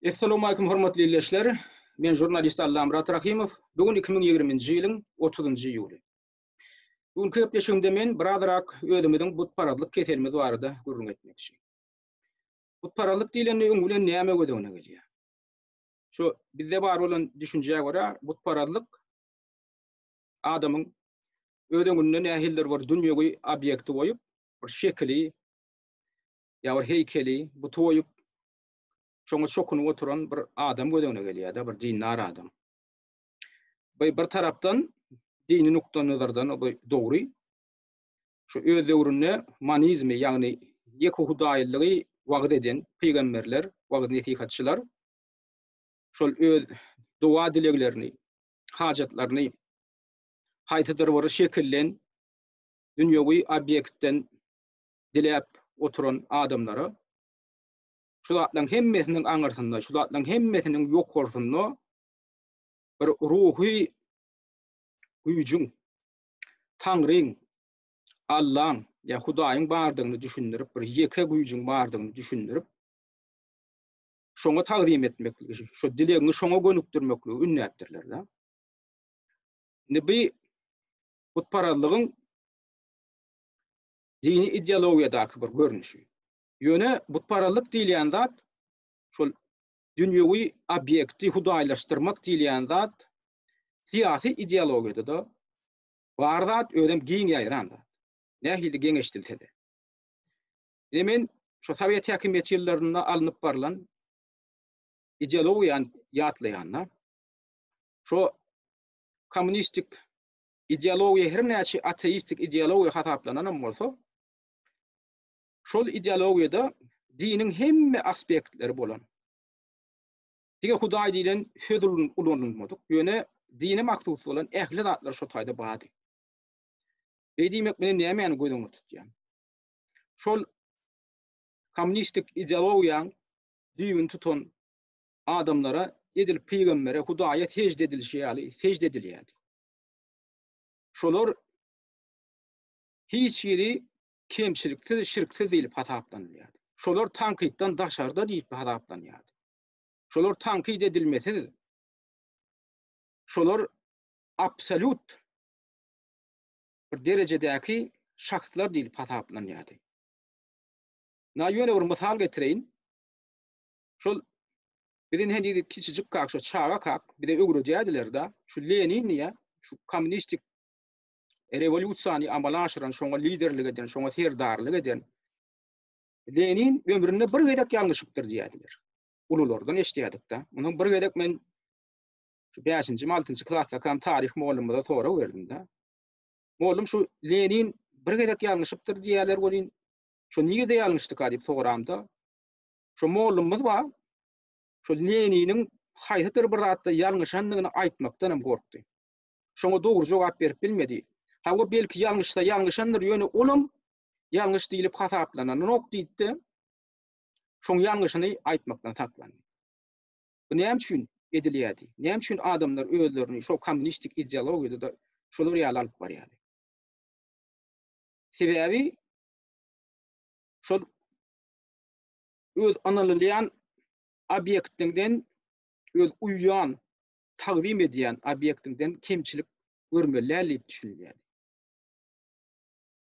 Essalawmalikim hormatly ildeşler. Men žurnalist Allamyrat Rahymow. Bu gün 2020-nji ýylyň 30-njy iýuly. Bu günki gepleşigimde men birazrak özümiziň butparazlyk keselimiz barada gürrüň etmekçi. Butparazlyk diýlende öňi bilen näme göz öňüne gelýär? Şu bizde bar bolan düşünjä görä butparazlyk adamyň öz öňünde nähilidir bir dünýewi obýekti goýup, bir şekili ýa bir heýkeli, buty goýup, şoňa çokunyp oturan bir adam göz öňüne gelýär-de, bir dindar adam. Bu bir tarapdan dini nukdan nazardan bu dogry. Şu öz döwründe monizmi, ýagny ýeke hudaýlygy wagyz eden pygamberler, wagyz-nesihatçylar şol öz doga dileglerini, hajatlaryny haýsydyr bir şekilden, dünýewi obýektden diläp oturan adamlara şu zatlaryň hemmesiniň aňyrsynda, şu zatlaryň hemmesiniň ýokarsynda bir ruhy güýjüň, Taňryň, Allaň ýa Hudaýyň bardygyny düşündirip, bir ýeke güýjüň bardygyny düşündirip, şoňa tagzym etmekligi, şo dilegiňi şoňa gönükdirmekligi ündäpdirler-de. Indi bu butparazlygyň dini ideologiýadaky bir görnüşi. Ýöne butparazlyk diýilýän zat şol dünýewi obýekti hudaýlaşdyrmak diýilýän zat syýasy ideologiýada-da bar zat, özem giň ýaýran zat. Nähili geňeşdilse-de. Ine men şu sowet häkimiýeti ýyllarynda alnyp barlan ideologiýany ýatlaýanda, şo kommunistik ideologiýa her näçe ateistik ideologiýa hasaplananam bolsa, şol ideologiýada diniň hemme aspektleri bolan. Diňe Hudaý diýlen söz ulanylmadyk, ýöne dine mahsus bolan ähli zatlar şo taýda bardy. Beý diýmek bilen nämäni göz öňünde tutýan? Şol kommunistik ideologiýaň düýbüni tutan adamlara edil pygambere, Hudaýa sežde edilişi ýaly sežde edilýärdi. Şolar hiç hili kemçiliksiz, şirksiz diýlip hasaplanylýardy. Şolar tankytdan daşarda diýlip hasaplanýardy. Şolar tankyt edilmesiz, şolar absolýut bir derejedäki şahslar diýlip hasaplanýardy. Na ýöne bir mysal getireýin. Şol biziň heniz kiçijik kak, şo çaga kak bize öwredýärdiler-de, şu Lenin diýä, şu kommunistik rewolýusiýany amala aşyran, şoňa liderlik eden, şoňa serdarlyk eden Lenin ömründe bir gezek ýalňyşypdyr diýýärdiler. Ululardan eşidýärdik-de. Onsoň bir gezek men şu bäşinjimi, altynjy klasdakam taryh mugallymymyza sorag berdim-de. Mugallym şu Lenin bir gezek ýalňyşypdyr diýýärler welin, şo nirede ýalňyşdyka diýip soramda, şo mugallymymyz bar, şo Leniniň haýsydyr bir zatda ýalňyşandygyny aýtmakdan hem gorkdy. Şoňa dogry jogap berip bilmedi. Hawa, belki ýalňyşsa ýalňyşandyr, ýöne olam ýalňyş diýlip hasaplananok diýdi-de, şoň ýalňyşyny aýtmakdan saklandy. Bu näme üçin edilýärdi? Näme üçin adamlar özlerini şo kommunistik ideologiýada-da şolar ýaly alyp barýardy? Sebäbi şol öz ynanylýan obýektiňden, öz uýýan, tagzym edýän obýektiňden kemçilik görmeli däl diýip düşünilýärdi.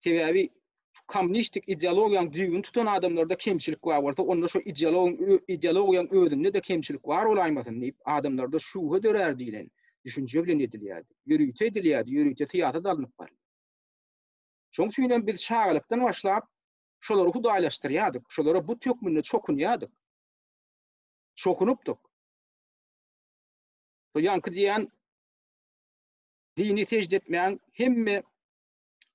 Sebäbi şu kommunistik ideologiýanyň düýbüni tutan adamlarda kemçilik bar bolsa, onda şu ideologiýanyň ideologiýanyň özünde-de kemçilik bar bolaýmasyn diýip, adamlarda şübhe dörär diýlen düşünje bilen edilýärdi. Ýörite edilýärdi, ýörite syýasat alnyp barylýar. Şonuň üçin hem biz çagalykdan başlap şolary hudaýlaşdyrýardyk, şolara but hökmünde çokunýardyk. Çokunypdyk. Şu ýaňky diýen dini sežde etmäň hemme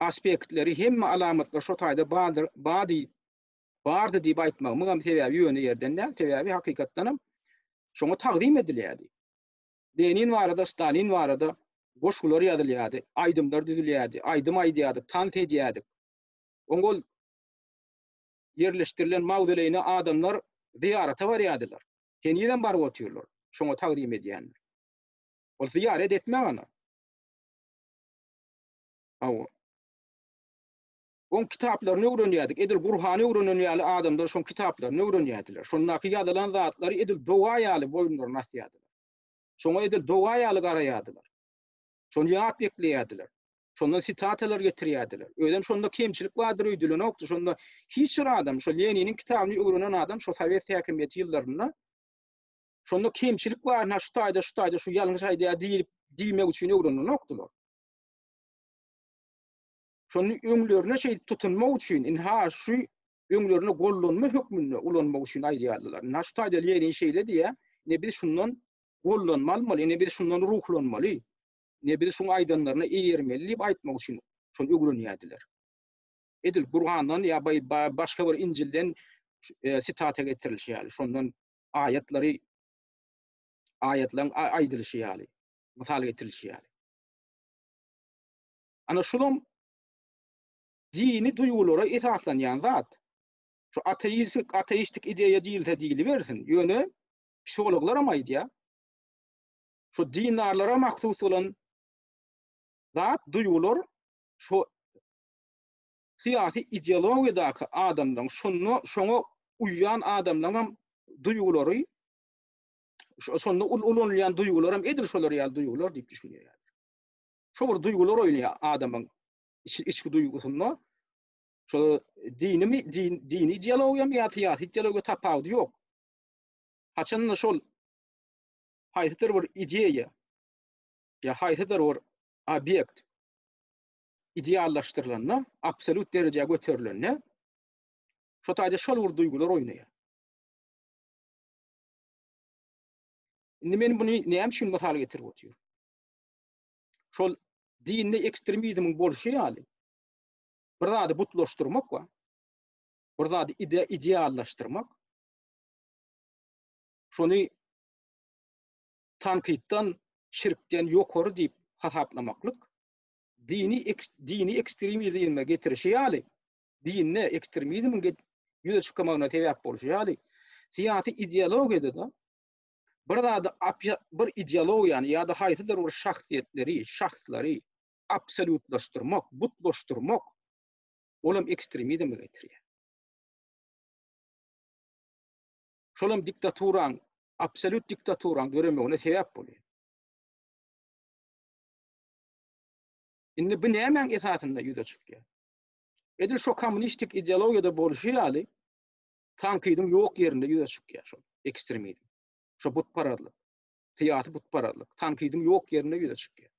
aspektleri, hemme alamatlar şo taýda bardyr, bar diýip, bardy diýip aýtmagymyň hem sebäbi ýöne ýerden däl, sebäbi hakykatdan hem şoňa tagzym edilýärdi. Lenin barada, Stalin barada goşgular ýazylýardy, aýdymlar düzülýärdi, aýdym aýdýardyk, tans edýärdik. Oň ol ýerleşdirilen mawzoleýine adamlar zyýarata barýardylar. Henizem baryp otyrlar, şoňa tagzym edýänler. Ol zyýarat etmek ana. Hawa. Oň kitaplaryny öwrenýärdik. Edil Gurhany öwrenen ýaly adamlar şoň kitaplaryny öwrenýärdiler. Şondaky ýazylan zatlary edil doga ýaly boýunlaryna asýardylar. Şoňa edil doga ýaly garaýardylar. Şony ýat bekleýärdiler. Şondan sitatalar getirýärdiler. Özem şonda kemçilik bardyr öýdülenokdy. Şonda hiç bir adam, şo Leniniň kitabyny öwrenen adam şo sowet häkimiýeti ýyllarynda şonda kemçilik bar, şu taýda, şu taýda şu ýalňyş aýdýar diýip diýmek üçin öwrenenokdylar. Şony öňlerine şeýdip tutunmak üçin, ynha şu öňlerine gollanma hökmünde ulanmak üçin aýdýardylar. Ynha şu taýda Lenin şeýle diýýär, ine biz şundan gollanma almaly, ine biz şundan ruhlanmaly, ine biz şuň aýdanlaryna eýermeli diýip aýtmak üçin şony öwrenýärdiler. Edil Kur'andan ýa başga bir Injilden e, sitata getirilişi ýaly, şondan aýatlary aýatlaryň aýdylyşy ýaly, mysal getirilişi ýaly. Ana şulam dini duýgulara esaslanýan zat. Şu ateistik, ateistik ideýa diýilse diýilibersin. Ýöne psihologlar hem aýdýar. Şu dindarlara mahsus bolan zat, duýgular şu syýasy ideologiýadaky adamlaryň, şonda şoňa uýýan adamlaryň hem duýgulary şonda ulanylýan duýgular hem edil şolar ýaly duýgular diýip düşünýär. Şo bir duýgular oýnaýar adamyň içki duýgusynda. Şo dinimi, din, dini ideologiýamy ýa syýasy ideologiýa tapawudy ýok. Haçanda şol haýsydyr bir ideýa ýa haýsydyr bir obýekt ideallaşdyrylanda, absolýut derejä göterilende, şo taýda şol bir duýgular oýnaýar. Indi men muny näme üçin mysal getirip otyryn? Şol dinde ekstremizmiň bolşy ýaly bir zady butlaşdyrmak bar. Bir zady ide ideallaşdyrmak. Şony tankytdan, şirkden ýokary diýip hasaplamaklyk dini dini ekstremizme getirişi ýaly, dinde ekstremizmiň ýüze çykmagyna sebäp bolşy ýaly, syýasy ideologiýada-da bir zady bir ideologiýany ýa-da haýsydyr bir şahsyýetleri, şahslary absolýutlaşdyrmak, butlaşdyrmak olam ekstremizme getirýär. Şolam diktaturaň, absolýut diktaturaň döremegine sebäp bolýar. Indi bu nämäň esasynda ýüze çykýar? Edil şo kommunistik ideologiýada bolşy ýaly, tankydyň ýok ýerinde ýüze çykýar şol ekstremizm. Şo butparazlyk, syýasy butparazlyk tankydyň ýok ýerinde ýüze çykýar.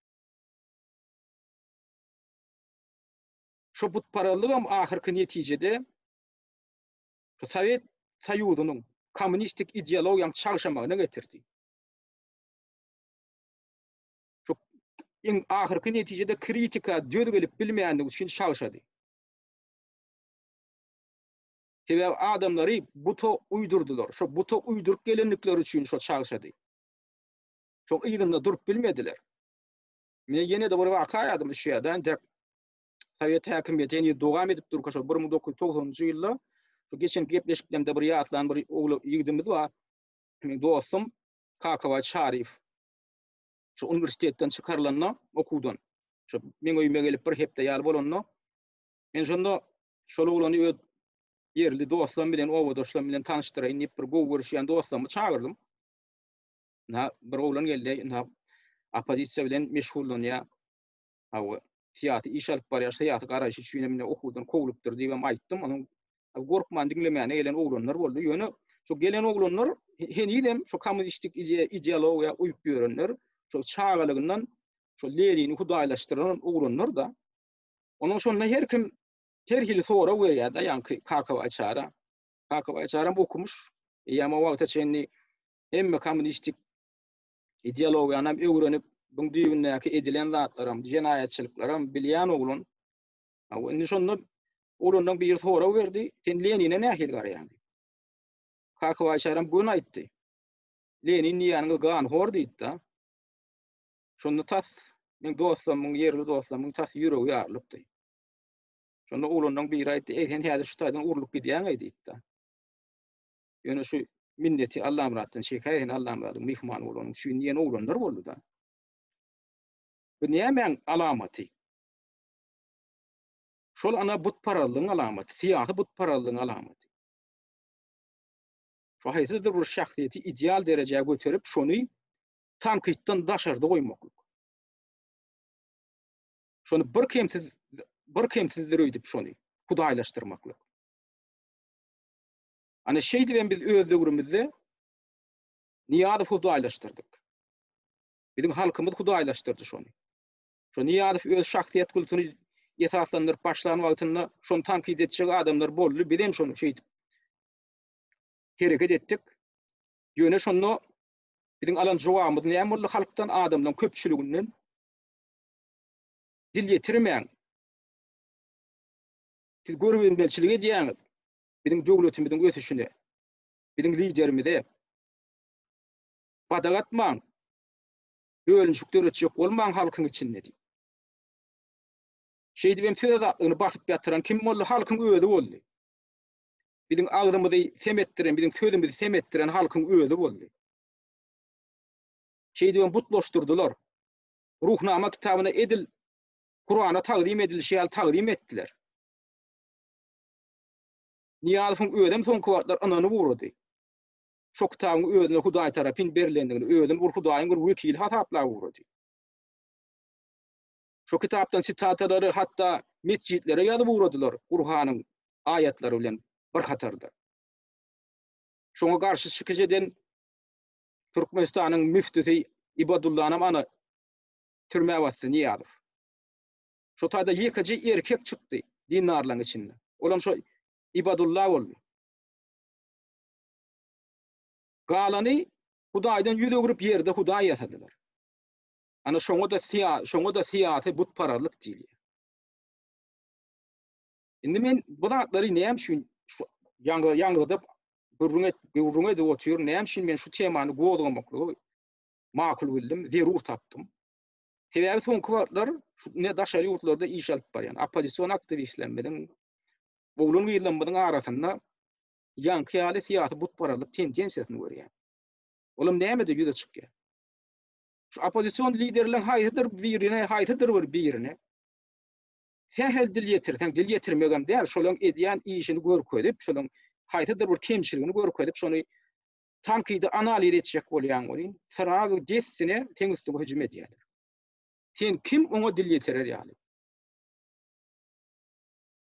Şo butparazlygam ahyrky netijede şu Sowet Soýuzynyň kommunistik ideologiýanyň çagşamagyna getirdi. Şu iň ahyrky netijede kritika döz gelip bilmeýändigi üçin çagşady. Sebäbi adamlary buta uýdurdylar. Şo buta uýduryp gelendikleri üçin şo çagşady. Şoň yzynda durup bilmediler. Men ýene-de bir waka ýadyma düşýär-de, entek Sowet häkimiýeti heniz dowam edip durka şo 1990-njy ýylda şu geçen gepleşiklerimde bir ýatlan bir ogly ýigidimiz bar. Meniň dostum Kakabaý Çaryýew. Şu uniwersitetden çykarylanda okuwdan şu meň öýüme gelip bir hepde ýaly bolanda men şonda şol oglany öz ýerli dostlarym bilen, obadaşlarym bilen tanyşdyraýyn diýip bir gowy görüşýän dostlarymy çagyrdym. Ynha bir oglan geldi, ynha oppozisiýa bilen meşgullanýar. Hawa, syýasy iş alyp barýar, syýasy garaýşy üçin hem ine okuwdan kowlupdyr diýip hem aýtdym. Onuň gorkman diňlemäne gelen oglanlar boldy. Ýöne şu gelen oglanlar henizem şu kommunistik ideologiýa uýup ýörenler, şu çagalygyndan şu Lenini hudaýlaşdyran oglanlar-da. Onuň şonda her kim her hili sorag berýär-de, ýaňky Kakabaý Çara. Kakabaý Çaram okumyş. Eýýäm o wagta çenli hemme kommunistik ideologiýany hem öwrenip, buň düýbündäki edilen zatlaram, jenaýatçylyklaram bilýän oglan. Hawa, indi şonda oglandan biri sorag berdi, sen Lenine nähili garaýaň diýip. Kakabaý Çaram göni aýtdy. Lenin diýýäniňiz ganhor diýdi-de. Şonda tas meň dostlarymyň, ýerli dostlarymyň tas ýüregi ýarylypdy. Şonda oglanlaryň biri aýtdy, Eý, sen häzir şu taýdan urlup gidýäň-eý diýdi-de. Ýöne şu minneti Allamyratdan çekäý, sen Allamyradyň myhmany bolanyň üçin diýen oglanlar boldy-da. Bu nämäň alamaty? Şol ana butparazlygyň alamaty, syýasy butparazlygyň alamaty. Şu haýsydyr bir şahsyýeti ideal derejä göterip, şony tankytdan daşarda goýmaklyk. Şony bir kemsiz bir kemsizdir öýdüp şony hudaýlaşdyrmaklyk. Ana şeýdibem biz öz döwrümizde Nyýazowy hudaýlaşdyrdyk. Biziň halkymyz hudaýlaşdyrdy şony. Şo Nyýazow öz şahsyýet kultuny esaslandyryp başlan wagtynda şony tankyt etjek adamlar boldy. Bizem şony şeýdip hereket etdik. Ýöne şonda biziň alan jogabymyz näme boldy halkdan, adamlaryň köpçüliginden? Dil ýetirmäň. Siz görübilmezçilik edýäňiz biziň döwletimiziň ösüşine, biziň liderimize. Badak atmaň. Bölünişik döretjek bolmaň halkyň içinde diýip. Şeýdip hem söz azatlygyny basyp ýatyran kim boldy? Halkyň özi boldy. Biziň agzymyzy sem etdiren, biziň sözümizi sem etdiren halkyň özi boldy. Şeýdibem butlaşdyrdylar. Ruhnama kitabyna edil Kurana tagzym edilişi ýaly tagzym etdiler. Nyýazowyň özem soňky wagtlar ynanyp ugrady. Şo kitabyň özüne Hudaý tarapyn berlendigini, özüni bir Hudaýyň bir wekili hasaplap ugrady. Şo kitapdan sitatalary hatda metjitlere ýazyp ugradylar Gurhanyň aýatlary bilen bir hatarda. Şoňa garşy çykyş eden Türkmenistanyň müftüsi Ibadullanam ana türmä basdy Nyýazow. Şo taýda ýekeje erkek çykdy dindarlaryň içinde. Olam şo Ibadulla boldy. Galany Hudaýdan ýüz öwrüp ýerde Hudaý ýasadylar. Ana şoňa-da şoňa-da syýasy butparazlyk diýilýär. Indi men bu zatlary näme üçin şu ýaňzydyp gürrüň et gürrüň edip otyryn, näme üçin men şu temany gozgamaklygy makul bildim, zerur tapdym. Sebäbi soňky wagtlar şu ne daşary ýurtlarda iş alyp barýan oppozision aktiwistlerimiziň, oglan-gyzlarymyzyň arasynda ýaňky ýaly syýasy butparazlyk tendensiýasyny görýän. Olam nämede ýüze çykýar? Şu oppozision liderleriň haýsydyr birine, haýsydyr bir birine sähel dil ýetirseň, dil ýetirmegem däl, şolaryň edýän işini görkezip, şolaryň haýsydyr bir kemçiligini görkezip, şony tankydy analiz etjek bolýaň welin, srazu dessine seň üstüňe hüjüm edýärler. Sen kim oňa dil ýetirer ýaly?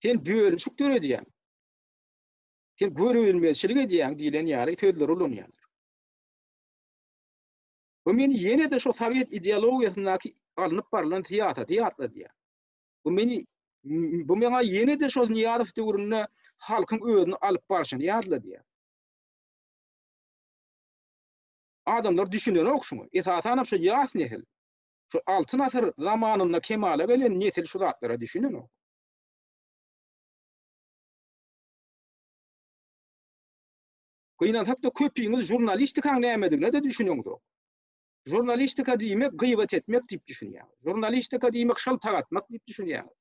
Sen bölünişik döredýäň. Sen görübilmezçilik edýäň diýlen ýaly sözleri ulanýarlar. Bu meni ýene-de şo sowet ideologiýasyndaky alnyp barlan syýasaty ýatladýar. Bu meni bu maňa ýene-de şol Nyýazow döwründe halkyň özüni alyp barşyny ýatladýar. Adamlar düşünenok şuňa. Esasanam şu ýaş nesil. Şu Altyn asyr zamanynda kemala gelen nesil şu zatlara düşünenok. Gynansak-da köpiňiz žurnalistikaň nämedigine-de düşüneňzok. Žurnalistika diýmek gybat etmek diýip düşünýäňiz. Žurnalistika diýmek şyltak atmak diýip düşünýäňiz.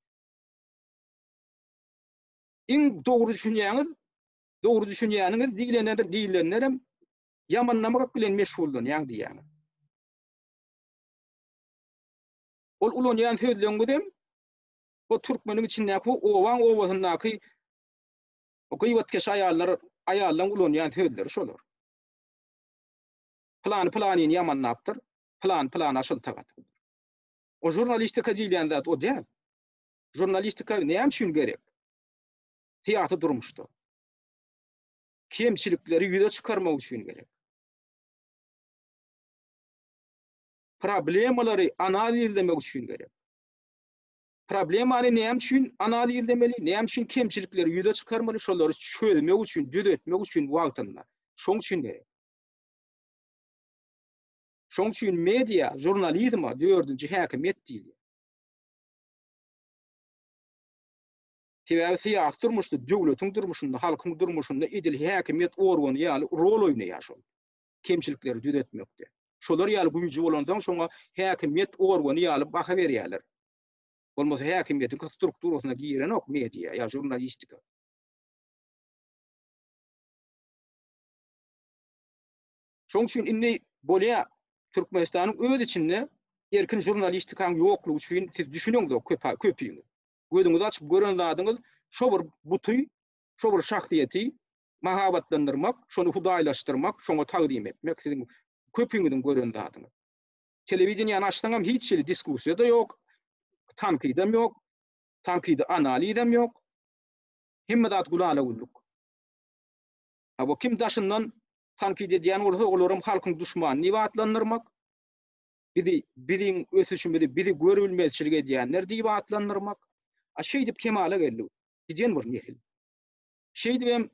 Iň dogry düşünýäňiz, dogry düşünýäniňiz diýlenler diýlenlerem ýamanlamak bilen meşgullanýaň diýýäňiz. Ol ulanýan sözleňizem o türkmeniň içindäki obaň obasyndaky O gybatkeş aýallar, aýallaň ulanýan sözleri şolar. Pylany pylanyny ýamanlapdyr, pylany pylana şyltak atypdyr. O žurnalistika diýilýän zat o däl. Žurnalistika näme üçin gerek? Syýasy durmuşda. Kemçilikleri ýüze çykarmak üçin gerek. Problemalary analizlemek üçin gerek. Problemany näme üçin analizlemeli, näme üçin kemçilikleri ýüze çykarmaly, şolary çözmek üçin, düzetmek üçin wagtynda. Şoň üçin gerek. Şoň üçin media, žurnalizma dördünji häkimiýet diýilýär. Sebäbi syýasy durmuşda, döwletiň durmuşynda, halkyň durmuşynda edil häkimiýet organy ýaly rol oýnaýar şol. Kemçilikleri düzetmekde. Şolar ýaly güýji bolansoň şoňa häkimiýet organy ýaly baha berýärler. Bolmasa häkimiýetiň strukturasyna girenok media ýa žurnalistika. Şoň üçin indi bolýa Türkmenistanyň öz içinde erkin žurnalistikanyň ýoklugy üçin siz düşüneňzok köp köpüňiz. Gözüňizi açyp gören zadyňyz şo bir buty, şo bir şahsyýeti mahabatlandyrmak, şony hudaýlaşdyrmak, şoňa tagzym etmek siziň köpüňiziň gören zadyňyz. Telewideniýäni açsaňam hiç hili diskussiýa-da ýok, tankydam ýok, tankydy analizem ýok. Hemme zat gülala-güllük. Hawa, kim daşyndan tankyt edýän bolsa, olaram halkyň duşmany diýip atlandyrmak, bizi, biziň ösüşimizi, bizi görübilmezçilik edýänler diýip atlandyrmak. A şeýdip kemala geldi giden bir nesil. Şeýdibem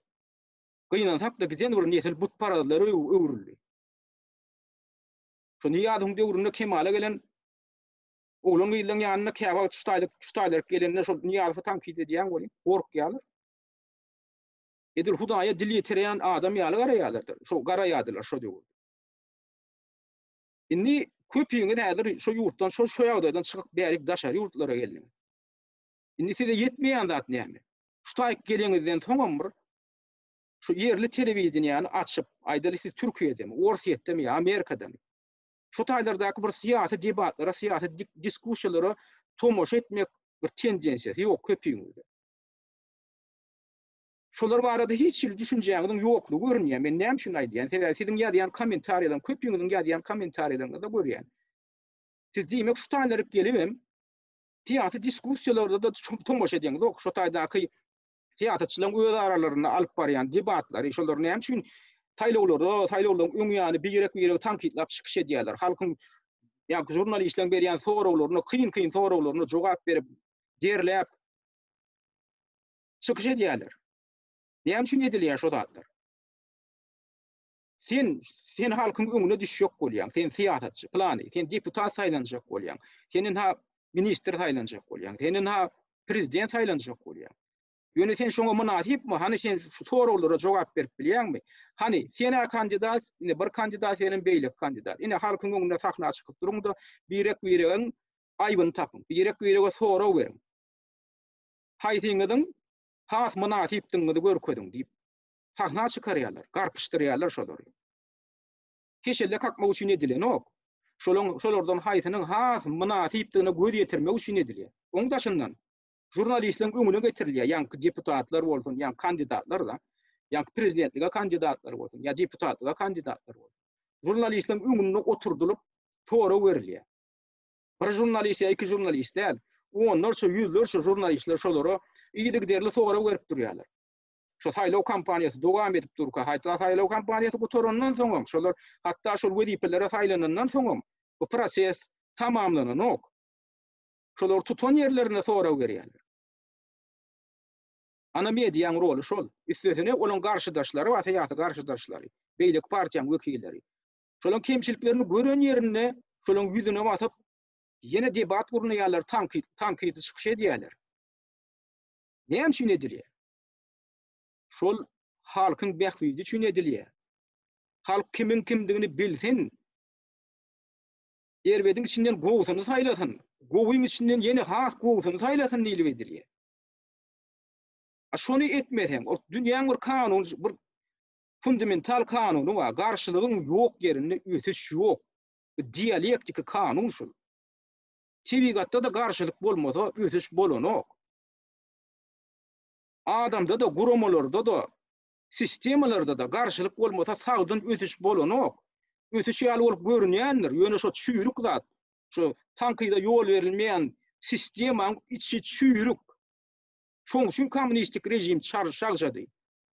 gynansak-da giden bir nesil butparazlara öwrüldi. Şo Nyýazowyň döwründe kemala gelen oglan-gyzlaryň ýanynda käwagt şu taýlyk, şu taýlaryk gelende şol Nyýazowy tankyt edýän welin, gorkýarlar. Edil Hudaýa dil ýetirýän adam ýaly garaýarlardyr. Şo garaýardylar şo döwürde. Indi köpüňiz häzir şo ýurtdan, şo şo ýagdaýdan çykyp bärik daşary ýurtlara geldiňiz. Indi size ýetmeýän zat näme? Şu taýyk geleňizden soňam bir şu ýerli telewideniýäni açyp, aýdaly siz Türkiýedemi, Orsýetdemi ýa Amerikadamy? Şu taýlardaky bir syýasy debatlara, syýasy diskussiýalara tomaşa etmek bir tendensiýasy ýok köpüňizde. Şolar barada hiç hili düşünjäňiziň ýoklugy görünýär. Men näme üçin aýdýan? Sebäbi siziň ýazýan kommentariýalaryň, köpüňiziň ýazýan kommentariýalaryňyzda görýän. Siz diýmek şu taýlaryk gelibem syýasy diskussiýalarda-da tomaşa edeňizok. Şo taýdaky syýasatçylaryň öz aralarynda alyp barýan debatlary, şolar näme üçin saýlawlarda, saýlawlaryň öň ýany birek-biregi tankytlap çykyş edýärler. Halkyň ýa žurnalistleriň berýän soraglaryna, kyn-kyn soraglaryna jogap berip, derläp çykyş edýärler. Näme üçin edilýär şo zatlar? Sen sen halkyň öňüne düşjek bolýaň, sen syýasatçy, plany, sen deputat saýlanjak bolýaň, sen ynha ministr saýlanjak bolýaň, sen ynha prezident saýlanjak bolýaň. Ýöne sen şoňa mynasypmy? Hany sen şu soraglara jogap berip bilýäňmi? Hany sen-ä kandidat, ine bir kandidat, senem beýleki kandidat. Ine halkyň öňünde sahna çykyp duruň-da, birek-biregiň aýbyny tapyň, birek-birege sorag beriň. Haýsyňyzyň has mynasypdygyňyzy görkeziň diýip, sahna çykarýarlar, garpyşdyrýarlar şolary. Heşelle kakmak üçin edilenok. Şolaň şolardan haýsynyň has mynasypdygyna göz ýetirmek üçin edilýär. Oň daşyndan žurnalistleriň öňüne getirilýär, ýaňky deputatlar bolsun, ýaňky kandidatlar-da, ýaňky prezidentlige kandidatlar bolsun, ýa deputatlyga kandidatlar bolsun. Žurnalistleriň öňünde oturdylyp sorag berilýär. Bir žurnalist ýa iki žurnalist däl, onlarça, ýüzlerçe žurnalistler şolara yzygiderli sorag berip durýarlar. Şu saýlaw kampaniýasy dowam edip durka, hatda saýlaw kampaniýasy gutarandan soňam, şolar hatda şol wezipelere saýlanandan soňam bu proses tamamlananok. Şolar tutan ýerlerinde sorag berýärler. Ana mediaň roly şol. Üstesine olaň garşydaşlary bar, syýasy garşydaşlary, beýleki partiýaň wekilleri. Şolaň kemçiliklerini gören ýerinde şolaň ýüzüne basyp, ýene debat gurnaýarlar, tankyt, tankydy çykyş edýärler. Näme üçin edilýär? Şol halkyň bähbidi üçin edilýär. Halk kimiň kimdigini bilsin. Erbediň içinden gowusyny saýlasyn, gowyň içinden ýene has gowusyny saýlasyn diýlip edilýär. A şony etmeseň, ol dünýäň bir kanuny, bir fundamental kanuny bar. Garşylygyň ýok ýerinde ösüş ýok. Bu dialektiki kanun şul. Tebigatda-da garşylyk bolmasa ösüş bolanok. Adamda-da, guramalarda-da, sistemalarda-da garşylyk bolmasa sagdyn ösüş bolanok. Ösüş ýaly bolup görünýändir, ýöne şo çüýrük zat, şo tankyda ýol berilmeýän sistemaň içi çüýrük. Şoň üçin kommunistik režim çagşady.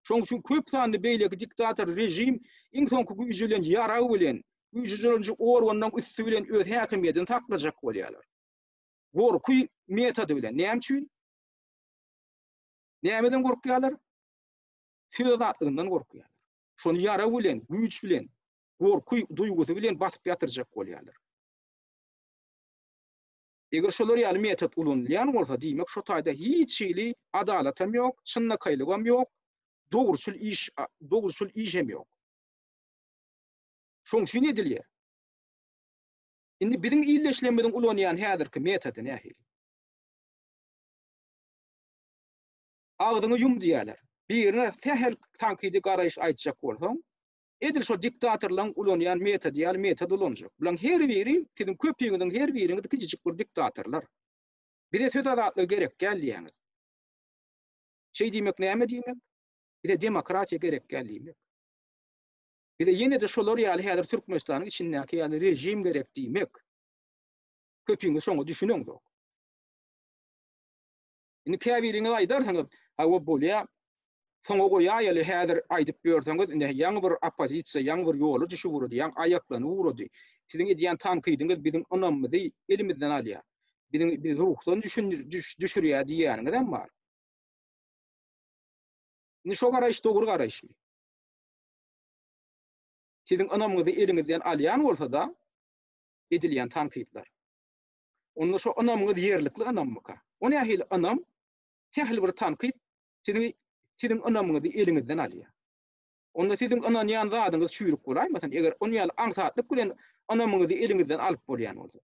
Şoň üçin köp sanly beýleki diktator režim iň soňky güýji bilen ýarag bilen, güýji organlaryň üsti bilen öz häkimiýetini saklajak bolýarlar. Gorky metody bilen. Näme üçin? Nämeden gorkýarlar? Söz azatlygyndan gorkýarlar. Şony ýarag bilen, güýç bilen, gorky duýgusy bilen basyp ýatyrjak bolýarlar. Eger şolar ýaly metod ulanylýan bolsa, diýmek şo taýda hiç hili adalatam ýok, çynlakaýlygam ýok, dogruçyl iş, dogruçyl iş hem ýok. Şoň üçin edilýär. Indi biziň ildeşlerimiziň ulanýan häzirki metody nähili? Agzyňy ýum diýýärler. Birine sähel tankydy garaýyş aýtjak bolsaň, edil şo diktatorlaryň ulanýan metody ýaly metod ulanjak. Bularyň her biri, siziň köpüňiziň her biriňiz kiçijik bir diktatorlar. Bize söz azatlygy gerek däl diýýäňiz. Şeý diýmek näme diýmek? Bize demokratiýa gerek däl diýmek. Bize ýene-de şolar ýaly häzir Türkmenistanyň içindäki ýaly režim gerek diýmek. Köpüňiz şoňa düşüneňzok. Indi käbiriňiz aýdarsyňyz, hawa bolýa, soňa goýaýaly häzir aýdyp ýörseňiz, indi ýaňy bir oppozisiýa, ýaňy bir ýola düşüp ugrady, ýaňy aýaklanyp ugrady. Siziň edýän tankydyňyz biziň ynamymyzy elimizden alýar. Biziň bizi ruhdan düşürýär diýýäniňiz hem bar. Indi şo garaýyş dogry garaýyşmy? Siziň ynamyňyzy eliňizden alýan bolsa-da edilýän tankytlar. Onda şo ynamyňyz ýerlikli ynammyka? O nähili ynam? Sähel bir tankyt siziň siziň ynamyňyzy eliňizden alýar. Onda siziň ynanýan zadyňyz çüýrük bolaýmasyn, eger on ýaly aňsatlyk bilen ynamyňyzy eliňizden alyp bolýan bolsa.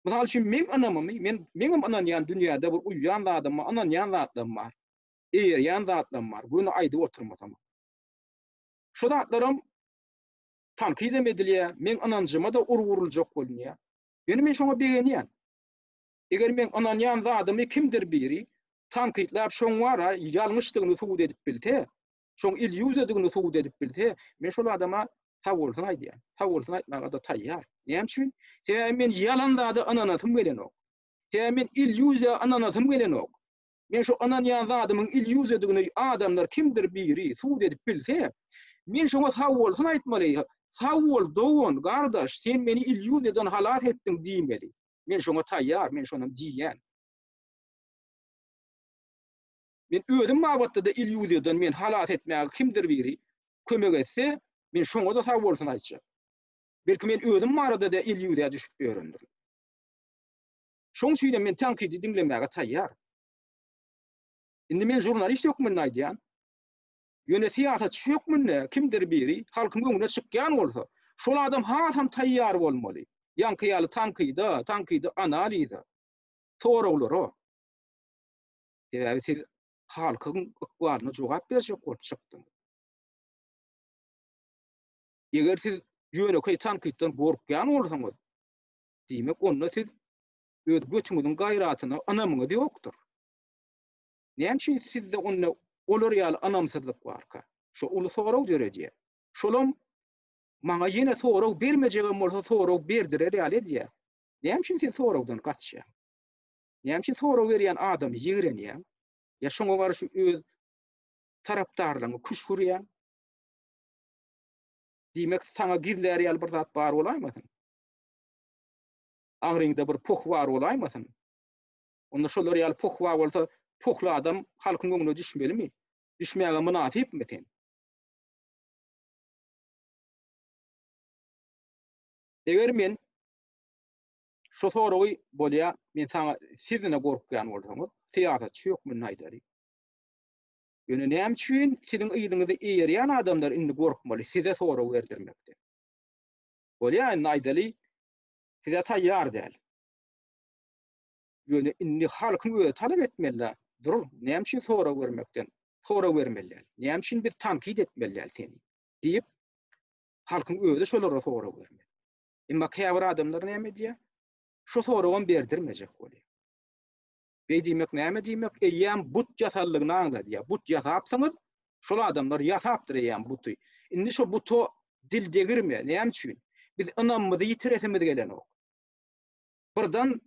Mysal üçin, meň ynamymy, men meňem ynanýan dünýäde bir uýýan zadym bar, ynanýan zatlarym bar. Eýerýän zatlarym bar, göni aýdyp oturmasam. Şo zatlaram tankydam edilýär, meň ynanjyma-da urgy uruljak bolunýar. Ýöne men şoňa begenýän. Eger meň ynanýan zadymy kimdir biri tankytlap şoň bara ýalňyşdygyny subut edip bilse, şoň illýuziýadygyny subut edip bilse, men şol adama sag bolsun aýdýan. Sag bolsun aýtmaga-da taýýar. Näme üçin? Sebäbi men ýalan zada ynanasym gelenok. Sebäbi men illýuziýa ynanasym gelenok. Men şu ynanýan zadymyň illýuziýadygyny adamlar kimdir biri subut edip bilse, men şoňa sag bolsun aýtmaly, Sag bol, dogan, gardaş, sen meni illýuziýadan halas etdiň diýmeli. Men şoňa taýýar, men şonam diýýän. Men özüm babatda-da illýuziýadan meni halas etmäge kimdir biri kömek etse, men şoňa-da sag bolsun aýtjak. Belki men özüm barada-da illýuziýa düşüp ýörendirin. Şoň üçinem men tankydy diňlemäge taýýar. Indi men žurnalist hökmünde aýdýan. Ýöne syýasatçy hökmünde kimdir biri halkyň öňüne çykýan bolsa, şol adam hasam taýýar bolmaly. Ýaňky ýaly tankyda, tankydy analize, soraglara. Sebäbi siz halkyň ykbalyna jogap berjek bolup çykdyňyz. Eger siz ýönekeý tankytdan gorkýan bolsaňyz, Diýmek, onda siz öz götüňiziň gaýratyna ynamyňyz ýokdur. Näme üçin sizde onda olar ýaly ynamsyzlyk barka? Şo uly sorag döredýär. Şolam maňa ýene sorag bermejegem bolsa sorag berdirer ýaly edýär. Näme üçin sen soragdan gaçýaň? Näme üçin sorag berýän adamy ýigrenýäň? Ýa şoňa garşy öz tarapdarlaryňy küşgürýäň? Diýmek, saňa gizlär ýaly bir zat bar bolaýmasyn? Aňryňda bir poh bar bolaýmasyn? Onda şolar ýaly poh bar bolsa, pohly adam halkyň öňüne düşmelimi? Düşmäge mynasypmy sen? Eger men şo soragy bolýa, men saňa siz ine gorkýan bolsaňyz, syýasatçy hökmünde aýdaly. Ýöne näme üçin siziň yzyňyzy eýerýän adamlar indi gorkmaly size sorag berdirmekden? Bolýa indi aýdaly, size taýýar däl. Ýöne indi halkyň özi talap etmeli-dä. Dur, näme üçin sorag bermekden, sorag bermeli däl? Näme üçin biz tankyt etmeli däl seni? diýip, halkyň özi şolara sorag bermeli. Emma käbir adamlar näme edýär? Şo soragam berdirmejek bolýar. Beý diýmek näme diýmek? Eýýäm but ýasaldygyny aňladýar. But ýasapsyňyz, şol adamlar ýasapdyr eýýäm buty. Indi şo buta dil degirme. Näme üçin? Biz ynamymyzy ýitiresimiz gelenok. Birden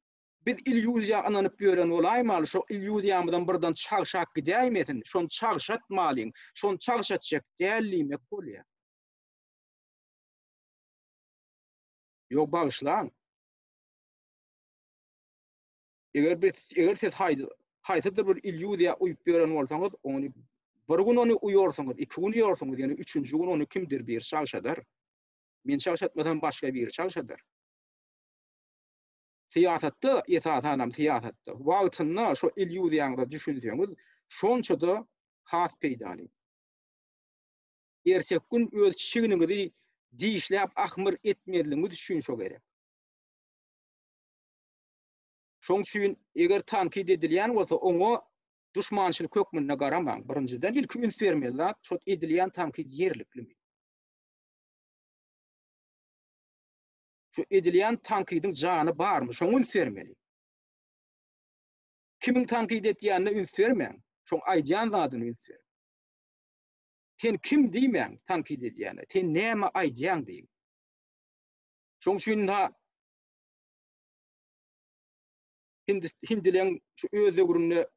biz illýuziýa ynanyp ýören bolaýmaly, şo illýuziýamyzam birden çagşap gidäýmesin, şony çagşatmalyň, şony çagşatjak däl diýmek bolýar. Ýok, bagyşlaň. Eger biz eger siz haýsydyr bir illýuziýa uýup ýören bolsaňyz, ony bir gün ony uýarsyňyz, iki gün uýarsyňyz, ýöne üçünji gün ony kimdir biri çagşadar. Men çagşatmasam başga biri çagşadar. Syýasatda, esasanam syýasatda, wagtynda şo illýuziýaňyza düşünseňiz, şonça-da has peýdaly. Erteki gün öz çigniňizi dişläp ahmyr etmezligiňiz üçin şo gerek. Şoň üçin eger tankyt edilýän bolsa, oňa duşmançylyk hökmünde garamaň. Birinjiden, ilki üns bermeli zat, şol edilýän tankyt ýerliklimi? Şu edilýän tankydyň jany barmy? Şoňa üns bermeli. Kimiň tankyt etýänine üns bermäň, şoň aýdýan zadyna üns beriň. Sen kim diýmäň tankyt edýäne, sen näme aýdýaň diýiň. Şoň üçin ha Hindi hindileň şu öz döwründe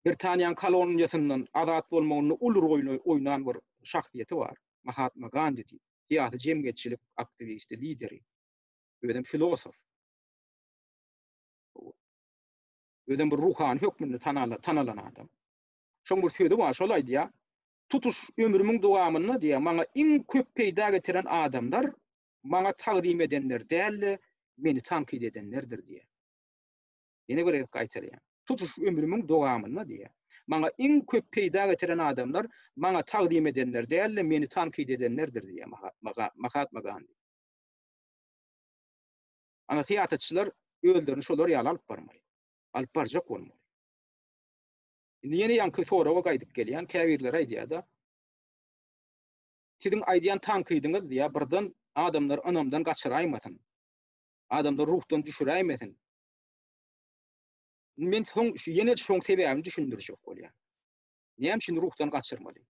Britaniýanyň koloniýasyndan azat bolmagynda uly rol oýnan bir şahsyýeti bar. Mahatma Gandi diýip, syýasy jemgyýetçilik aktiwisti, lideri. Özem filosof. Özem bir ruhany hökmünde tanalan adam. Şoň bir sözi bar, şol aýdýar, Tutuş ömrümiň dowamynda diýýär, maňa iň köp peýda getiren adamlar maňa tagzym edenler däl-de, meni tankyt edenlerdir diýýär. Ýene bir gezek gaýtalaýan. Tutuş ömrümiň dowamynda diýýär, maňa iň köp peýda getiren adamlar maňa tagzym edenler däl-de, meni tankyt edenlerdir diýýär Mahatma Gandi. Ana syýasatçylar özlerini şolar ýaly alyp barmaly. Alyp barjak bolmaly. Indi ýene ýaňky soraga gaýdyp gelýän, käbirleri aýdýar-da, siziň aýdýan tankydyňyz diýýär, birden adamlary ynamdan gaçyraýmasyn. Adamlary ruhdan düşüräýmesin. Men soň şu ýene şoň sebäbini düşündirjek bolýan. Näme üçin ruhdan gaçyrmaly?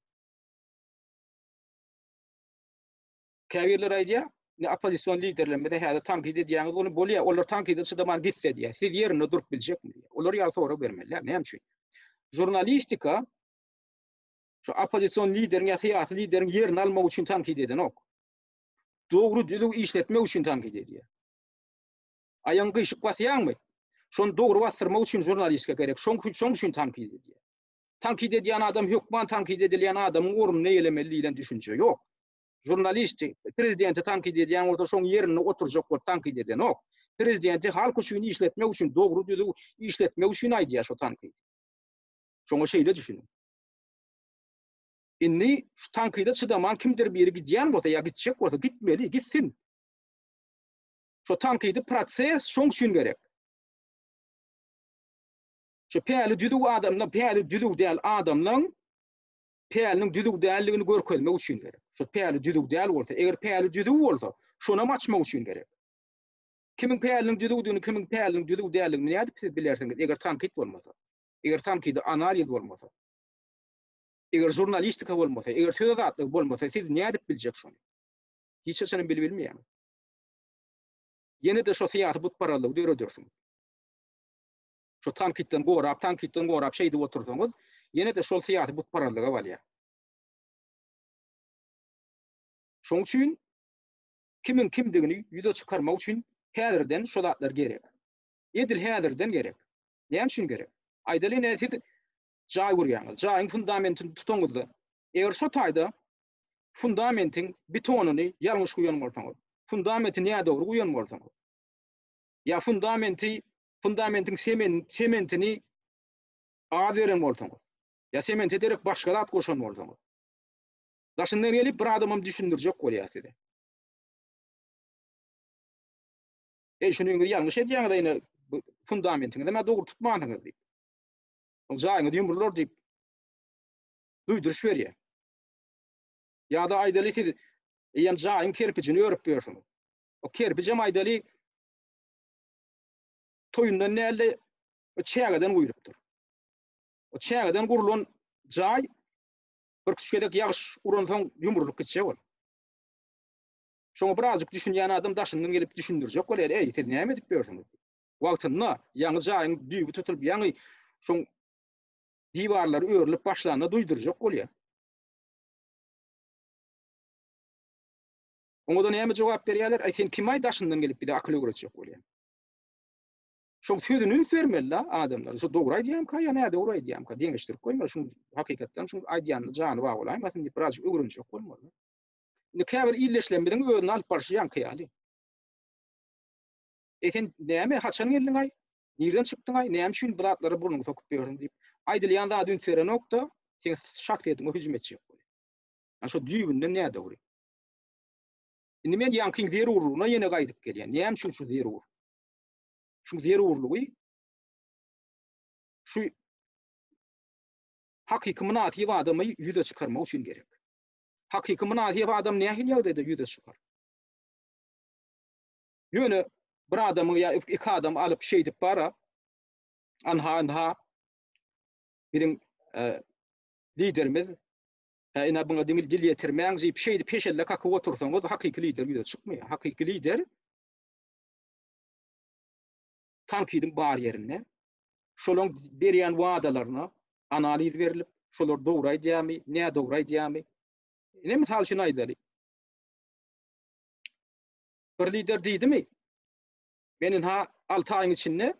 Käbirleri aýdýar, indi oppozision liderlerimize häzir tankyt edýäňiz, ony bolýar, olar tankyda çydaman gitse diýýär. Siz ýerinde durup biljekmi diýýär. Olar ýaly sorag bermeli däl. Näme üçin? Žurnalistika şu oppozision lideriň ýa syýasy lideriň ýerini almak üçin tankyt edenok. Dogry düzüw işletmek üçin tankyt edýär. Aýagyňy gyşyk basýaňmy? Şony dogry basdyrmak üçin žurnalistika gerek. Şoň şoň üçin tankyt edýär. Tankyt edýän adam hökman tankyt edilýän adamyň ornuny eýelemeli diýlen düşünje ýok. Žurnalisti prezidenti tankyt edýän bolsa şoň ýerinde oturjak bolup tankyt edenok. Prezidenti halk üçin işletmek üçin dogry düzüw işletmek üçin aýdýar şo tankydy. Şoňa şeýle düşüniň. Indi şu tankyda çydaman kimdir biri gidýän bolsa ýa gitjek bolsa gitmeli, gitsin. Şo tankydy proses şoň üçin gerek. Şu päli düzüw adamlar, päli düzüw däl adamlaň päliniň düzüw däldigini görkezmek üçin gerek. Şu päli düzüw däl bolsa, eger päli düzüw bolsa, şonam açmak üçin gerek. Kimiň päliniň düzüwdigini, kimiň päliniň düzüw däldigini nädip siz bilersiňiz, eger tankyt bolmasa? Eger tankydy analiz bolmasa? Eger žurnalistika bolmasa, eger söz azatlygy bolmasa, siz nädip biljek şony? Hiç haçanam bilip bilmeýäňiz. Ýene-de şo syýasy butparazlygy döredersiňiz. Şo tankytdan gorap, tankytdan gorap şeýdip otursaňyz, ýene-de şol syýasy butparazlyga balýar. Şoň üçin kimiň kimdigini ýüze çykarmak üçin häzirden şo zatlar gerek. Edil häzirden gerek. Näme üçin gerek? Aýdaly ine siz jaý gurýaňyz. Jaýyň fundamentini tutaňyzda, eger şo taýda fundamentiň betonyny ýalňyş guýan bolsaňyz, fundamenti nädogry guýan bolsaňyz, ýa fundamenti fundamentiň semen sementini az beren bolsaňyz, ýa semente derek başga zat goşan bolsaňyz, daşyndan gelip bir adamam düşündirjek bolýar size. Eý, şuny ýalňyş edýäňiz, ýene fundamentiňizi hem dogry tutmansyňyz diýip. Ol jaýyňyz ýumrular diýip duýduryş berýär. Ýa-da aýdaly siz eýýäm jaýyň kerpijini örüp ýörsüňiz. O kerpijem aýdaly toýundan däl-de, o çägeden guýlupdyr. O çägeden gurlan jaý bir küç gezek ýagyş uransoň ýumrulyp gitjek ol. Şoňa birazjyk düşünýän adam daşyndan gelip düşündirjek bolýar, Eý, siz näme edip ýörsüňiz? Wagtynda ýaňy jaýyň düýbi tutulyp, ýaňy şoň diwarlary örülip başlanda duýdurjak bolýar. Oňa-da näme jogap berýärler? Aý, sen kim-aý daşyndan gelip bize akyl öwretjek bolýaň? Şoň sözüne üns bermeli-de adamlar. Şu dogry aýdýarmyka ýa nädogry aýdýarmyka deňeşdirip goýmaly. Şuň hakykatdan şuň aýdýanyna jany bar bolaýmasyn diýip birazjyk öwrenjek bolmaly. Indi käbir ildeşlerimiziň özüni alyp barşy ýaňky ýaly. E sen näme, haçan geldiň-aý? Nirden çykdyň-aý? Näme üçin bu zatlara burnuňy sokup ýörsüň diýip, aýdylýan zada üns berenok-da, seň şahsyýetiňe hüjüm etjek bolýar. Ýani şo düýbünden nädogry. Indi men ýaňkyň zerurlygyna ýene gaýdyp gelýän. Näme üçin şu zerur? Şu zerurlygy şu hakyky mynasyp adamy ýüze çykarmak üçin gerek. Hakyky mynasyp adam nähili ýagdaýda ýüze çykar? Ýöne bir adamy ýa iki adamy alyp şeýdip bara. Anha, anha biziň e, liderimiz Hä, ine buňa diňe dil ýetirmäň diýip şeýdip heşelle kakyp otursaňyz hakyky lider ýüze çykmaýar. Hakyky lider tankydyň bar ýerinde şolaň berýän wadalaryna analiz berlip, şolar dogry aýdýarmy, nädogry aýdýarmy? Ine mysal üçin aýdaly. Bir lider diýdimi? Men ynha 6 aýyň içinde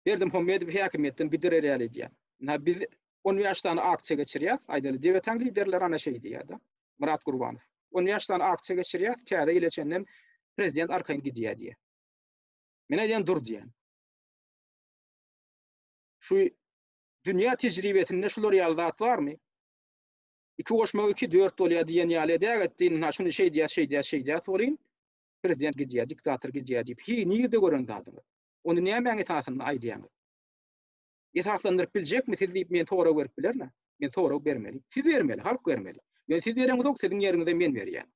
Berdimuhamedowy häkimiýetden gidirer ýaly edýän. Ynha biz 15 sany aksiýa geçirýäs, aýdaly Debetaň liderleri ana şeý diýýär-de. Myrat Gurbanow. 15 sany aksiýa geçirýäs, täze ýyla çenlem prezident arkaýyn gidýär diýýär. Men aýdýan dur diýýän. Şu dünýä tejribesinde şular ýaly zat barmy? 2 goşmak 2 4 bolýar diýen ýaly edägetdi, ynha şuny şeýdýär, şeýdýär, şeýdýär welin prezident gidýär, diktator gidýär diýip, hi nirde gören zadyňyz? Ony nämäň esasynda aýdýaňyz? Esaslandyryp biljekmi siz diýip men sorag berip bilerin-ä. Men sorag bermeli. Siz bermeli, halk bermeli. Ýöne siz bereňizok, siziň ýeriňize men berýän.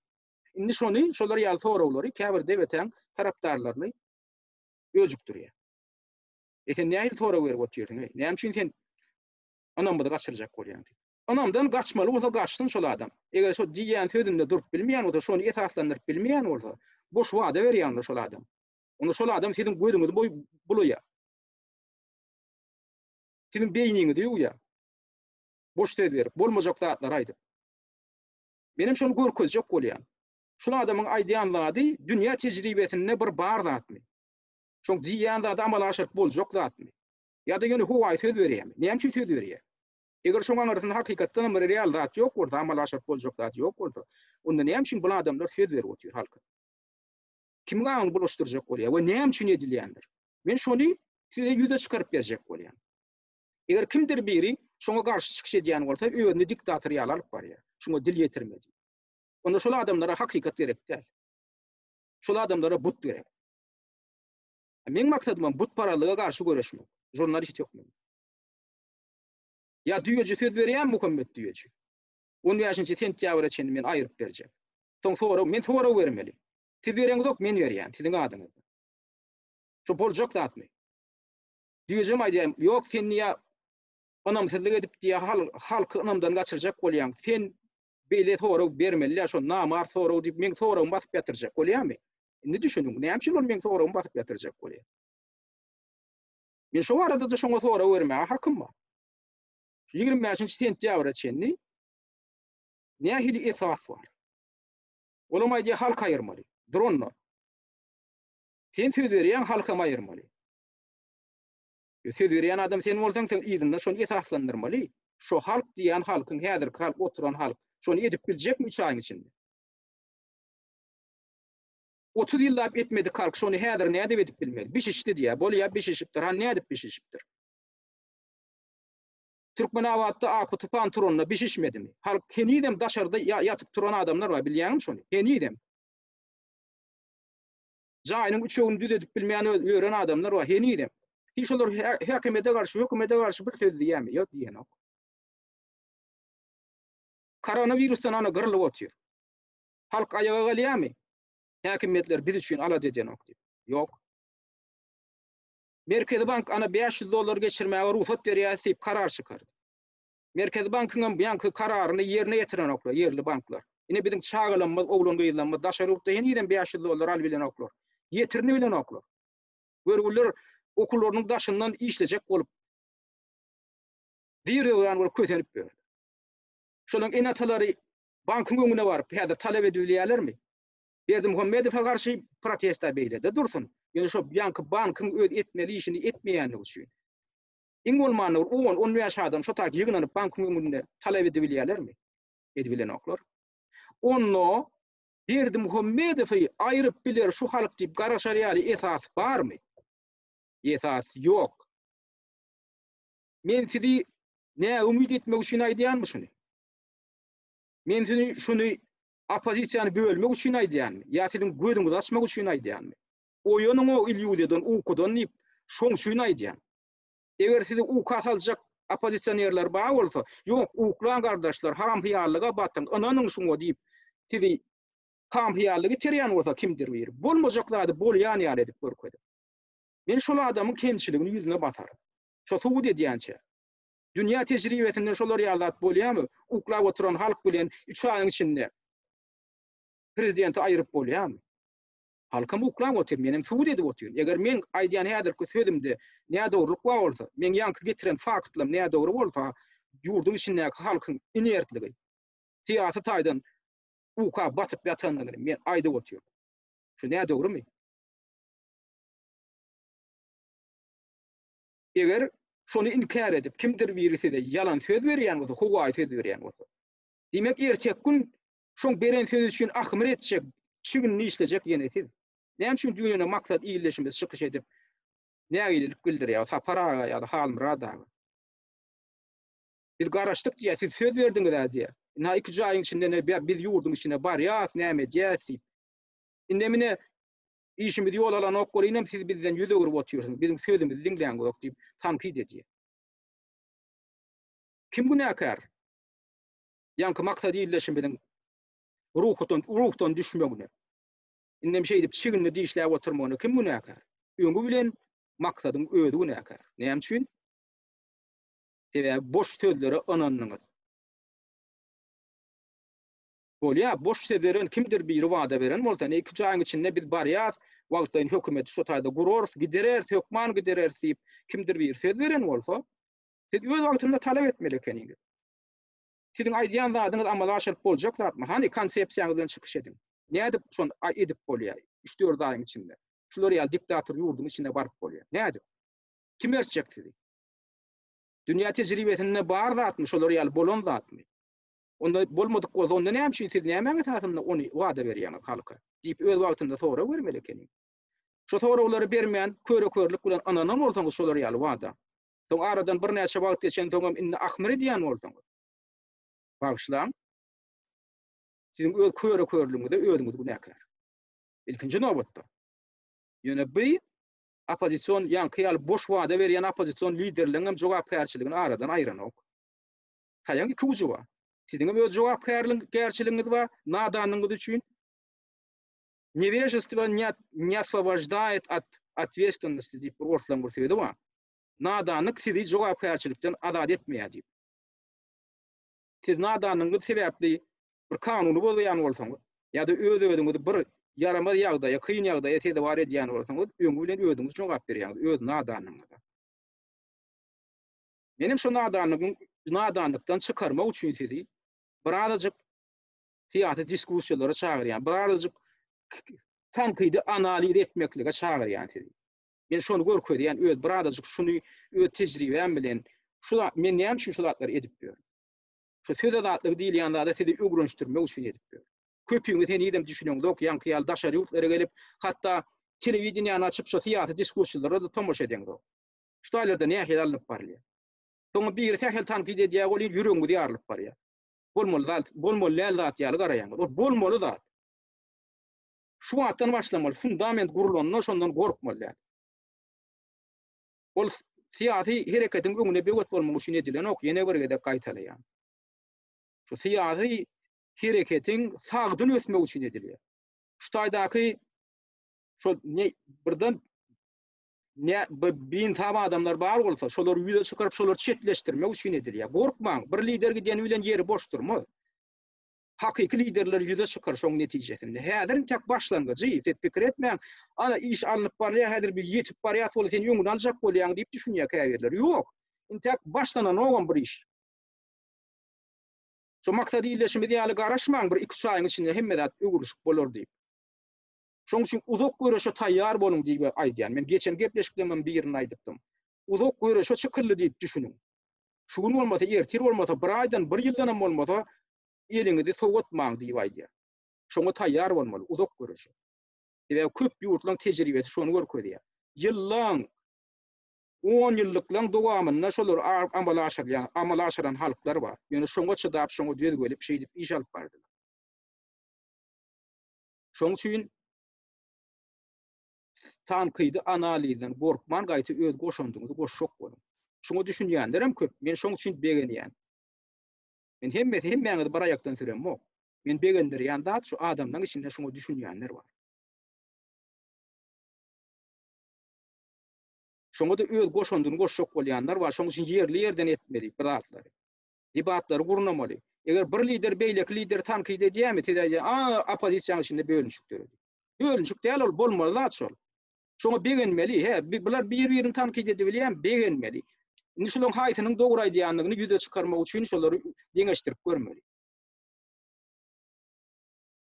Indi şony, şolar ýaly soraglary käbir DBT-iň tarapdarlaryny öjükdirýär. E sen nähili sorag berip otyrsyň, eý? Näme üçin sen ynamymyzy gaçyrjak bolýaň diýip. Ynamdan gaçmaly bolsa gaçsyn şol adam. Eger şo diýýän sözünde durup bilmeýän bolsa, şony esaslandyryp bilmeýän bolsa, boş wada berýän onda şol adam. Onda şol adam siziň gözüňizi boý bulaýar. Siziň beýniňizi ýuwýar. Boş söz berip, bolmajak zatlary aýdyp. Menem şony görkezjek bolýan. Şul adamyň aýdýan zady dünýä tejribesinde bir bar zatmy? Şoň diýýän zady amala aşyryp boljak zatmy? Ýa-da ýöne howaýy söz berýärmi? Näme üçin söz berýär? Eger şoň aňyrsynda hakykatdan hem bir real zat ýok bolsa, amala aşyryp boljak zat ýok bolsa, onda näme üçin bul adamlar söz berip otyr halka? Kimiň aňyny bulaşdyrjak bolýar we näme üçin edilýändir? Men şony size ýüze çykaryp berjek bolýan. Eger kimdir biri şoňa garşy çykyş edýän bolsa, özüni diktator ýaly alyp barýar. Şoňa dil ýetirme diýip. Onda şol adamlara hakykat gerek däl. Şol adamlara but gerek. Meň maksadymam butparazlyga garşy göreşmek. Žurnalist hökmünde. Ýa düýeji söz berýärmi Muhammet düýeji? 15-nji sentýabra çenli men aýryp berjek. Soň sorag, men sorag bermeli. Siz bereňizok, men berýän, siziň adyňyzda. Şu boljak zatmy? Düýejem aýdýar, ýok sen diýýär, ynamsyzlyk edip diýýär, halky ynamdan gaçyrjak bolýaň. Sen beýle sorag bermeli däl, şo namart sorag diýip meň soragymy basyp ýatyrjak bolýarmy? Indi düşüniň, näme üçin ol meň soragymy basyp ýatyrjak bolýar? Men şo barada-da şoňa sorag bermäge hakym bar. 25-nji sentýabra çenli nähili esas bar? Olam aýdýar, halk aýyrmaly. Dur onda. Sen söz berýäň, halkam aýyrmaly. Söz berýän adam sen bolsaň, sen yzynda şony esaslandyrmaly. Şo halk diýýän halkyň, häzirki halk, oturan halk, şony edip biljekmi üç aýyň içinde? 30 ýyllap etmedik halk şony häzir nädip edip bilmeli? Bişişdi diýýär. Bolýar, bişişipdir. Hany nädip bişişipdir? Türkmenabatda apy-tupan turanda bişişmedimi? Halk henizem daşarda ýatyp turan adamlar bar, bilýäňmi şony? Henizem. Jaýynyň üçegini düzedip bilmän ýören adamlar bar henizem. Hiç olar häkimiýete garşy, hökümete garşy bir söz diýýärmi? Ýok, diýenok. Koronawirusdan ana gyrlyp otyr. Halk aýaga galýarmy? Häkimiýetler biz üçin alada edenok diýip. Ýok. Merkezi bank ana 500 dollar geçirmäge rugsat berýär diýip karar çykardy. Merkezi bankyň hem ýaňky kararyny ýerine ýetirenoklar, ýerli banklar. Ine biziň çagalarymyz, oglan-gyzlarymyz daşary ýurtda henizem 500 dollar alyp bilenoklar. Ýetirini bilenoklar. Görgüliler okuwlarynyň daşyndan işlejek bolup zir-zöwran bolup kösenip ýörler. Şolaryň ene-atalary bankyň öňüne baryp häzir talap edibilýärlermi? Berdimuhamedowa garşy protest-ä beýle-de dursun. Ýöne şo ýaňky bankyň öz etmeli işini etmeýänligi üçin. Iň bolmanda bir on, 15 adam şo taýda ýygnanyp bankyň öňünde talap edibilýärlermi? Edibilenoklar. Onda Berdimuhamedowy aýryp biler şu halk diýip garaşar ýaly esas barmy? Esas ýok. Men sizi näumyt etmek üçin aýdýanmy şuny? Men sizi şuny oppozisiýany bölmek üçin aýdýanmy? Ýa siziň gözüňizi açmak üçin aýdýanmy? Oýanyň o illýuziýadan, ukudan diýip, şoň üçin aýdýan. Eger sizi uka saljak oppozisionerler bar bolsa, ýok, uklaň gardaşlar, haramhyýallyga batyň, ynanyň şuňa diýip, sizi hamhyýallyga iterýän bolsa kimdir biri, bolmajak zady bolýan ýaly edip görkezip. Men şol adamyň kemçiligini ýüzüne basaryn. Şo subut edýänçä. Dünýä tejribesinde şolar ýaly zat bolýarmy? Uklap oturan halk bilen üç aýyň içinde prezidenti aýyryp bolýarmy? Halkam uklap otyr, menem subut edip otyryn. Eger meň aýdýan häzirki sözümde nädogrulyk bar bolsa, meň ýaňky getiren faktlarym nädogry bolsa, ýurduň içindäki halkyň inertligi, syýasy taýdan uka batyp ýatandygyny men aýdyp otyryn. Şu nädogrymy? Eger şony inkär edip, kimdir biri size ýalan söz berýän bolsa, howaýy söz berýän bolsa, diýmek erteki gün şoň beren sözi üçin ahmyr etjek, çiginini işlejek ýene siz. Näme üçin düýn ýene Maksat ildeşimiz çykyş edip, nägilelik bildirýär, Sapar aga ýa-da Halmyrat aga. Biz garaşdyk diýýär, siz söz berdiňiz-ä diýýär. Ynha iki jaýyň içinde biz ýurduň içine barýas, näme edýäs diýip. Indi mine Işimiz ýol alanok welinem siz bizden ýüz öwrüp otyrsyňyz, biziň sözümizi diňläňzok diýip tankyt edýär. Kim günäkär? Ýaňky maksat ildeşimiziň ruhdan ruhdan düşmegine. Indem şeýdip çignini dişläp oturmagyna kim günäkär? Öňi bilen maksadyň özi günäkär. Näme üçin? Sebäbi boş sözlere ynandyňyz. Bolýa, boş söz beren kimdir biri wada beren bolsa, ine iki jaýyň içinde biz barýas, wagtlaýyn hökümeti şo taýda gurarys, gidereris, hökman gidereris diýip kimdir biri söz beren bolsa, siz öz wagtynda talap etmeli ekeniňiz. Siziň aýdýan zadyňyz amala aşyryp boljak zatmy? Hany konsepsiýaňyz bilen çykyş ediň. Nädip şony edip bolýar üç-dört aýyň içinde? Şular ýaly diktator ýurduň içine baryp bolýar. Nädip? Kim ertjek sizi? Dünýä tejribesinde bar zatmy, şolar ýaly bolan zatmy? Onda bolmadyk bolsa, onda näme üçin siz nämäň esasynda ony wada berýäňiz halka? diýip öz wagtynda sorag bermeli ekeniň. Şo soraglary bermän, köre-körlük bilen ynanan bolsaňyz şolar ýaly wada. Soň aradan birnäçe wagt geçensoňam indi ahmyr edýän bolsaňyz. Bagyşlaň. Siziň öz köre-körlügiňize özüňiz günäkär. Ilkinji nobatda. Ýöne bu oppozision ýaňky ýaly boş wada berýän oppozision liderleriň hem jogapkärçiligini aradan aýranok. Taýagyň iki ujy bar. Siziňem öz jogapkärçiligiňiz bar, nadanlygyňyz üçin. Newežestvo ne oswoboždaet ot otwestwennosti diýip bir orslaryň bir sözi bar. Nadanlyk sizi jogapkärçilikden azat etmeýär diýip. Siz nadanlygyňyz sebäpli bir kanuny bozýan bolsaňyz ýa-da öz-özüňizi bir ýaramaz ýagdaýa, kyn ýagdaýa sezewar edýän bolsaňyz, öňi bilen özüňiz jogap berýäňiz öz nadanlygyňyza. Menem şo nadanlygyň nadanlykdan çykarmak üçin sizi birazajyk syýasy diskussiýalara çagyrýan, birazajyk tankydy analiz etmeklige çagyrýan sizi. Men şony görkezýän, öz birazajyk şuny öz tejribäm bilen şu zat men näme üçin şu zatlary edip ýörün? Şu söz azatlygy diýilýän zada sizi öwrenişdirmek üçin edip ýörün. Köpüňiz henizem düşüneňzok, ýaňky ýaly daşary ýurtlara gelip, hatda telewideniýäni açyp şu syýasy diskussiýalara-da tomaşa edeňzok. Şu taýlarda nähili alnyp barylýar? Soňra biri sähel tankyt edýär welin ýüregiňiz ýarylyp barýar. Bolmaly zat, bolmaly däl zat ýaly garaýaňyz. Ol bolmaly zat. Şu wagtdan başlamaly, fundament gurlanda şondan gorkmaly däl. Ol syýasy hereketiň öňüne böwet bolmak üçin edilenok, ýene bir gezek gaýtalaýan. Şu syýasy hereketiň sagdyn ösmegi üçin edilýär. Şu taýdaky şol ne birden ne biinsap adamlar bar bolsa, şolary ýüze çykaryp, şolary çetleşdirmek üçin edilýär. Gorkmaň, bir lider gideni bilen ýeri boş durmaz. Hakyky liderler ýüze çykar şoň netijesinde. Häzir intäk başlangyjy, siz pikir etmäň, ana iş alnyp barylýar, häzir biz ýetip barýas weli sen öňüni aljak bolýaň diýip düşünýär käbirleri. Ýok. Intäk başlananogam bir iş. Şo maksat ildeşimiz ýaly garaşmaň bir iki-üç aýyň içinde hemme zat öwrülişik bolar diýip. Şoň üçin uzak göreşe taýýar boluň diýip aýdýan. Men geçen gepleşiklerimem birinde aýdypdym. Uzak göreşe çykyldy diýip düşüniň. Şu gün bolmasa, ertir bolmasa, bir aýdan, bir ýyldanam bolmasa eliňizi sowatmaň diýip aýdýan. Şoňa taýýar bolmaly, uzak göreşe. Sebäbi köp ýurtlaryň tejribesi şony görkezýär. Ýyllaň, on ýyllyklaň dowamynda şolar amala aşyrylýan, amala aşyran halklar bar. Ýöne şoňa çydap, şoňa döz gelip, şeýdip iş alyp bardylar. Şoň üçin tankydy analizden gorkman gaýta öz goşandyňyzy goşjak boluň. Şuňa düşünýänlerem köp. Men şoň üçin begenýän. Men hemmesi hemmäňizi bir aýakdan süremok. Men begendirýän zat şu adamlaryň içinde şuňa düşünýänler bar. Şoňa-da öz goşandyny goşjak bolýanlar bar. Şonuň üçin ýerli-ýerden etmeli bir zatlary. Debatlary gurnamaly. Eger bir lider beýleki lideri tankyt edýärmi, siz aýdýaň, a, oppozisiýanyň içinde bölünişik döredi. Bölünişik däl ol, bolmaly zat şol. Şoňa begenmeli. Hä, bular bir-birini tankyt edibilýärmi? Begenmeli. Indi şularyň haýsynyň dogry aýdýandygyny ýüze çykarmak üçin şolary deňeşdirip görmeli.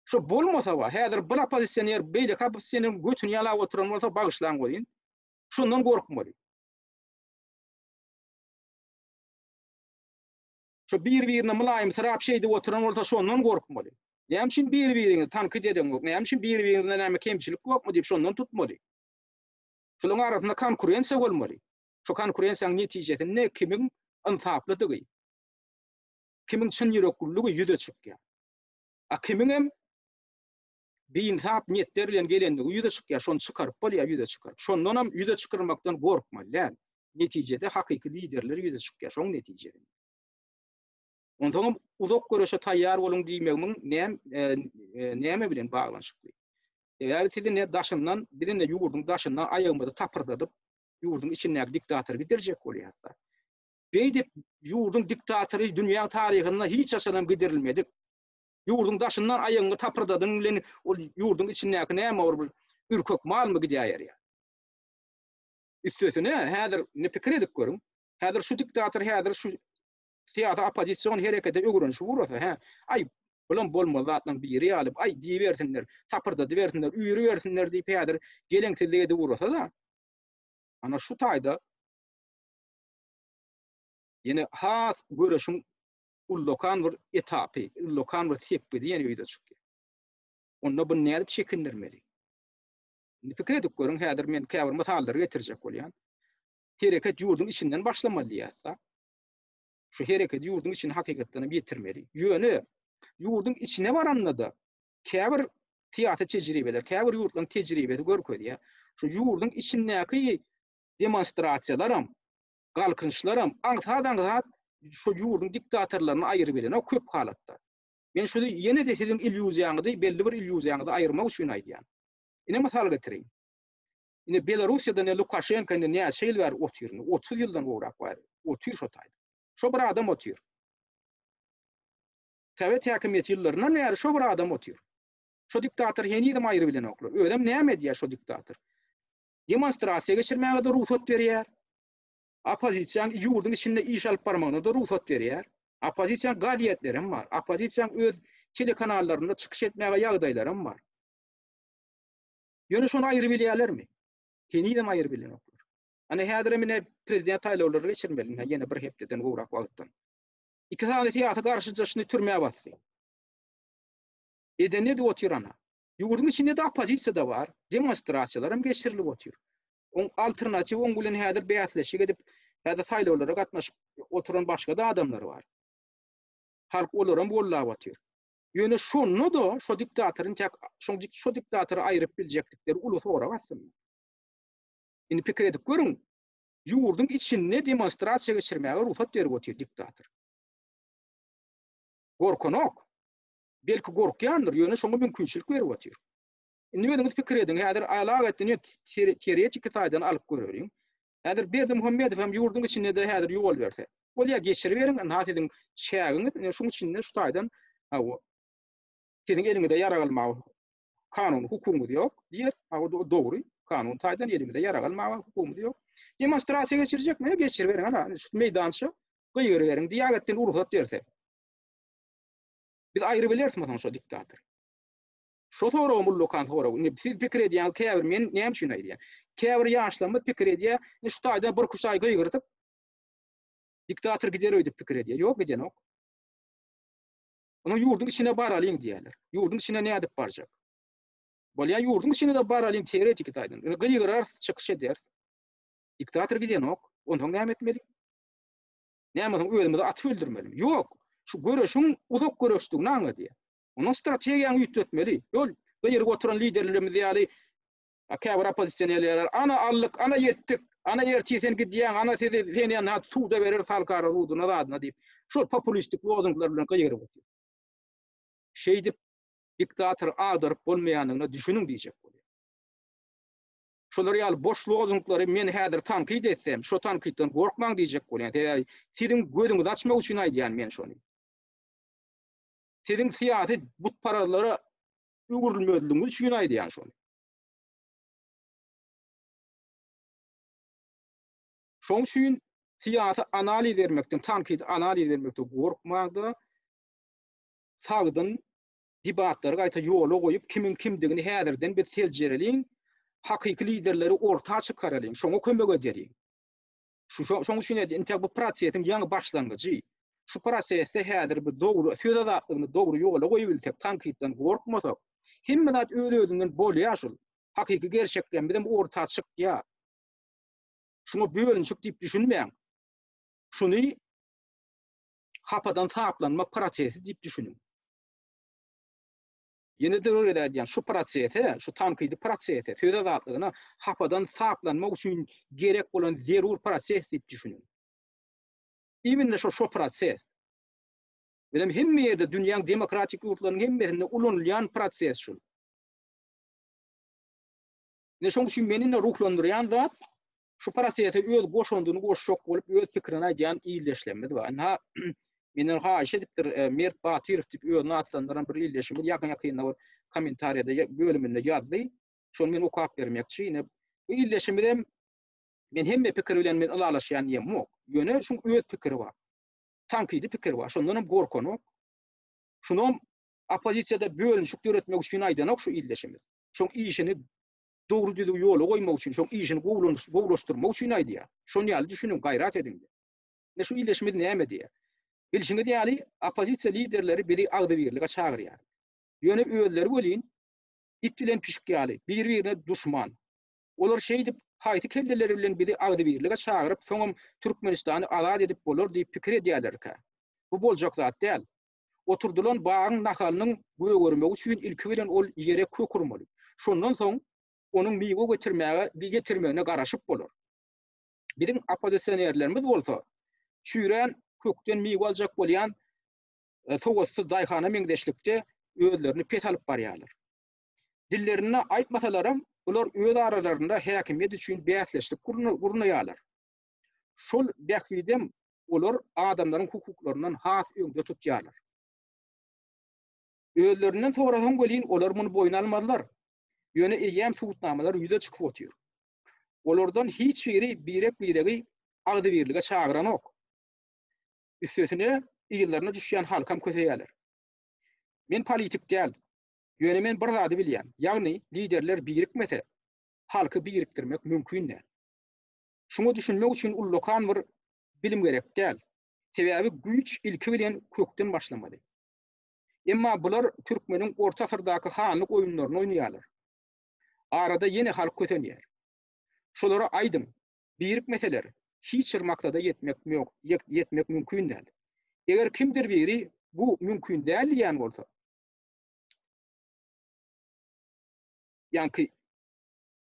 Şo bolmasa bar, häzir bir oppozisioner beýleki oppozisioneriň götüni ýalap oturan bolsa bagyşlaň welin, şondan gorkmaly. Şo bir-birine mylaýymsyrap şeýdip oturan bolsa şondan gorkmaly. Näme üçin bir-biriňizi tankyt edeňok, näme üçin bir-biriňizde näme kemçilik ýokmy diýip şondan tutmaly. Şolaryň arasynda konkurensiýa bolmaly. Şo konkurensiýanyň netijesinde kimiň ynsaplydygy, kimiň çyn ýürekliligi ýüze çykýar. A kimiňem biinsap niýetler bilen gelendigi ýüze çykýar, şony çykaryp bolýar ýüze çykaryp. Şondanam ýüze çykrmakdan gorkmaly däl. Netijede hakyky liderler ýüze çykýar şoň netijesinde. Onsoňam uzak göreşe taýýar boluň diýmegimiň näme näme bilen baglanyşykly? Sebäbi siz indi daşyndan, biz indi ýurduň daşyndan aýagymyzy tapyrdadyp, ýurduň içindäki diktatory gidirjek bolýarys. Beýdip ýurduň diktatory dünýäň taryhynda hiç haçanam gidirilmedik. Ýurduň daşyndan aýagyňy tapyrdadyň bilen ol ýurduň içindäki näme ol bir ürkek malmy gidäýer ýa. Üstesine häzir indi pikir edip görüň. Häzir şu diktator häzir şu syýasy oppozision herekete öwrenişip ugrasa, hä, aý, bulam bolmaly zatlaryň biri ýaly, aý, diýibersinler, tapyrdadybersinler, üýrübersinler diýip häzir geleňsizlik edip ugrasa-da, ana şu taýda ýene has göreşiň ullakan bir etapy, ullakan bir sepgidi ýene ýüze çykýar. Onda bunu nädip çekindirmeli? Indi pikir edip görüň, häzir men käbir mysallary getirjek bolýan. Hereket ýurduň içinden başlamaly diýýäs-de. Şu hereketi ýurduň içine hakykatdan hem ýetirmeli. Ýöne ýurduň içine baranda-da käbir syýasy tejribeler, käbir ýurtlaryň tejribesi görkezýär. Şu ýurduň içindäki demonstrasiýalaram, galkynyşlaram aňsat-aňsat şu ýurduň diktatorlaryny aýyrybilenok köp halatda. Men şuny ýene-de siziň illýuziýaňyzy, belli bir illýuziýaňyzy aýyrmak üçin aýdýan. Ine mysal getireýin. Ine Belarussiýada ine Lukaşenko indi näçe ýyl bäri otyr indi, 30 ýyldan gowrak bäri otyr şo taýda. Şo bir adam otyr. Sowet häkimiýeti ýyllaryndan bäri şo bir adam otyr. Şo diktator henizem aýrybilenoklar. Özem näme edýär şo diktator? Demonstrasiýa geçirmäge-de rugsat berýär. Oppozisiýanyň ýurduň içinde iş alyp barmagyna-da rugsat berýär. Oppozisiýanyň gazetleri hem bar. Oppozisiýanyň öz telekanallarynda çykyş etmäge ýagdaýlary hem bar. Ýöne şony aýrybilýärlermi? Henizem aýrybilenoklar. Ana häzirem ine prezident saýlawlary geçirmeli ine ýene bir hepdeden gowrak wagtdan. Iki sany syýasy garşydaşyny türmä basdy. Edenini edip otyr ana. Ýurduň içinde-de oppozisiýa-da bar, demonstrasiýalar hem geçirilip otyr. Oň alternatiw oň bilen häzir bäsleşik edip, häzir saýlawlara gatnaşyp oturan başga-da adamlar bar. Halk olaram gollap otyr. Ýöne şonda-da şo diktatoryň tek şoň şo diktatory aýryp biljekdikleri uly sorag aslynda. Indi pikir edip görüň, ýurduň içinde demonstrasiýa geçirmäge rugsat berip otyr diktator. Gorkanok. Belki gorkýandyr, ýöne şoňa mümkinçilik berip otyr. Indi özüňiz pikir ediň, häzir alagetdin teoretiki taýdan alyp göreliň. Häzir Berdimuhamedow hem ýurduň içinde-de häzir ýol berse. Bolýar, geçiriberiň, ynha siziň çägiňiz, ine şuň içinde şu taýdan hawa siziň eliňize ýarag almaga kanuny hukugyňyz ýok diýer. Hawa dogry, kanun taýdan elimize ýarag almaga hukugymyz ýok. Demonstrasiýa geçirjekmi? Geçiriberiň, ana şu meýdança gygyryberiň diýägetdin rugsat berse. Biz aýrybilerismi soň şo diktatory? Şo soragam ullakan sorag. Indi siz pikir edýäňiz käbir men näme üçin aýdýan? Käbir ýaşlarymyz pikir edýär, indi şu taýdan bir kuş aý gygyrdyk. Diktator gider öýdüp pikir edýär. Ýok, gidenok. Onuň ýurduň içine baralyň diýýärler. Ýurduň içine nädip barjak? Bolýar ýurduň içine-de baralyň teoretiki taýdan. Indi gygyrarys, çykyş ederis. Diktator gidenok. Onsoň näme etmeli? Näme soň özümizi atyp öldürmelimi? Ýok. Şu göreşiň uzak göreşdigini aňladýar. Onuň strategiýaňy üýtgetmeli. Ýol gyryp oturan liderlerimiz ýaly käbir oppozisionerler ana aldyk, ana ýetdik, ana ertir sen gidýäň, ana sizi seni ýa suda bereris halkara suduna zadyna diýip, şol populistik lozunglar bilen gygyryp otyr. Şeýdip diktatory agdaryp bolmaýandygyna düşüniň diýjek bolýar. Şolar ýaly boş lozunglary men häzir tankyt etsem, şo tankytdan gorkmaň diýjek bolýan. Sebäbi siziň gözüňizi açmak üçin aýdýan men şony. Siziň syýasy butparazlara öwrülmezligiňiz üçin aýdýan şony. Şoň üçin syýasy analiz bermekden, tankydy analiz bermekden gorkmaň-da, sagdyn debatlary gaýta ýola goýup, kimiň kimdigini häzirden biz seljereliň, hakyky liderleri orta çykaralyň, şoňa kömek edeliň. Şu şoň üçin edi, intäk bu prosesiň ýaňy başlangyjy. Şu prosesde häzir biz dogry söz azatlygyny dogry ýola goýup bilsek, tankytdan gorkmasak, hemme zat öz-özünden bolýar şul. Hakyky gerçeklerimiz hem orta çykýar. Şuňa bölünişik diýip düşünmäň. Şuny hapadan saplanmak prosesi diýip düşüniň. Ýene-de bir gezek aýdýan, şu prosese, şu tankydy prosese, söz azatlygyna hapadan saplanmak üçin gerek bolan zerur proses diýip düşüniň. Imенно şo şo proses. Bizem hemme ýerde dünýäň demokratik ýurtlarynyň hemmesinde ulanylýan proses şul. Ine şoň üçin meni ine ruhlandyrýan zat şu prosese öz goşandyny goşjak bolup öz pikirini aýdýan ildeşlerimiz bar. Ynha menden haýyş edipdir e, Mert Batyrow diýip özüni atlandyran bir ildeşimiz ýakyn ýakynda bir kommentariýada bölüminde ýazdy. Şony men okap bermekçi. Ine bu ildeşimiz hem men hemme pikir bilen men ylalaşýan diýemok. Ýöne şuň öz pikiri bar. Tankydy pikiri bar. Şondan hem gorkanok. Şunam oppozisiýada bölünişik döretmek üçin aýdanok şu ildeşimiz. Şoň işini dogry düzüw ýola goýmak üçin, şoň işini gowulaşdyrmak üçin aýdýar. Şon ýaly düşüniň, gaýrat ediň diýip. Ine şu ildeşimiz näme diýýär? Bilşiňiz ýaly, oppozisiýa liderleri bizi agzybirlige çagyrýar. Ýöne özleri welin, it bilen pişik ýaly, bir-birine duşman. Olar şeýdip, haýsy kelleleri bilen bizi agzybirlige çagyryp, soňam Türkmenistany azat edip bolar diýip pikir edýärlerkä? Bu boljak zat däl. Oturdylan bagyň nahalynyň gögermegi üçin ilki bilen ol ýere kök urmaly. Şondan soň onuň miwe getirmäge getirmegine garaşyp bolar. Biziň oppozisionerlerimiz bolsa, çüýrän kökden miwe aljak bolýan e, sowatsyz daýhana meňzeşlikde özlerini pes alyp barýarlar. Dillerinde aýtmasalaram, bular öz aralarynda häkimiýet üçin bäsleşlik gurnaýarlar. Şol bähbidem olar adamlaryň hukuklaryndan has öňde tutýarlar. Özlerinden sorasaň welin olar muny boýun almazlar. Ýöne eýýäm subutnamalar ýüze çykyp otyr. Olardan hiç biri birek-biregi agzybirlige çagyranok. Üstesine yzlaryna düşýän halkam köseýärler. Men politik däl. Ýöne men bir zady bilýän, ýagny liderler birikmese, halky birikdirmek mümkin däl. Şuňa düşünmek üçin ullakan bir bilim gerek däl. Sebäbi güýç ilki bilen kökden başlamaly. Emma bular türkmeniň orta asyrdaky hanlyk oýunlaryny oýnaýarlar. Arada ýene halk kösenýär. Şolara aýdyň, birikmeseler, hiç bir maksada ýetmek ýetmek mümkin däl. Eger kimdir biri bu mümkin däl diýýän bolsa, ýaňky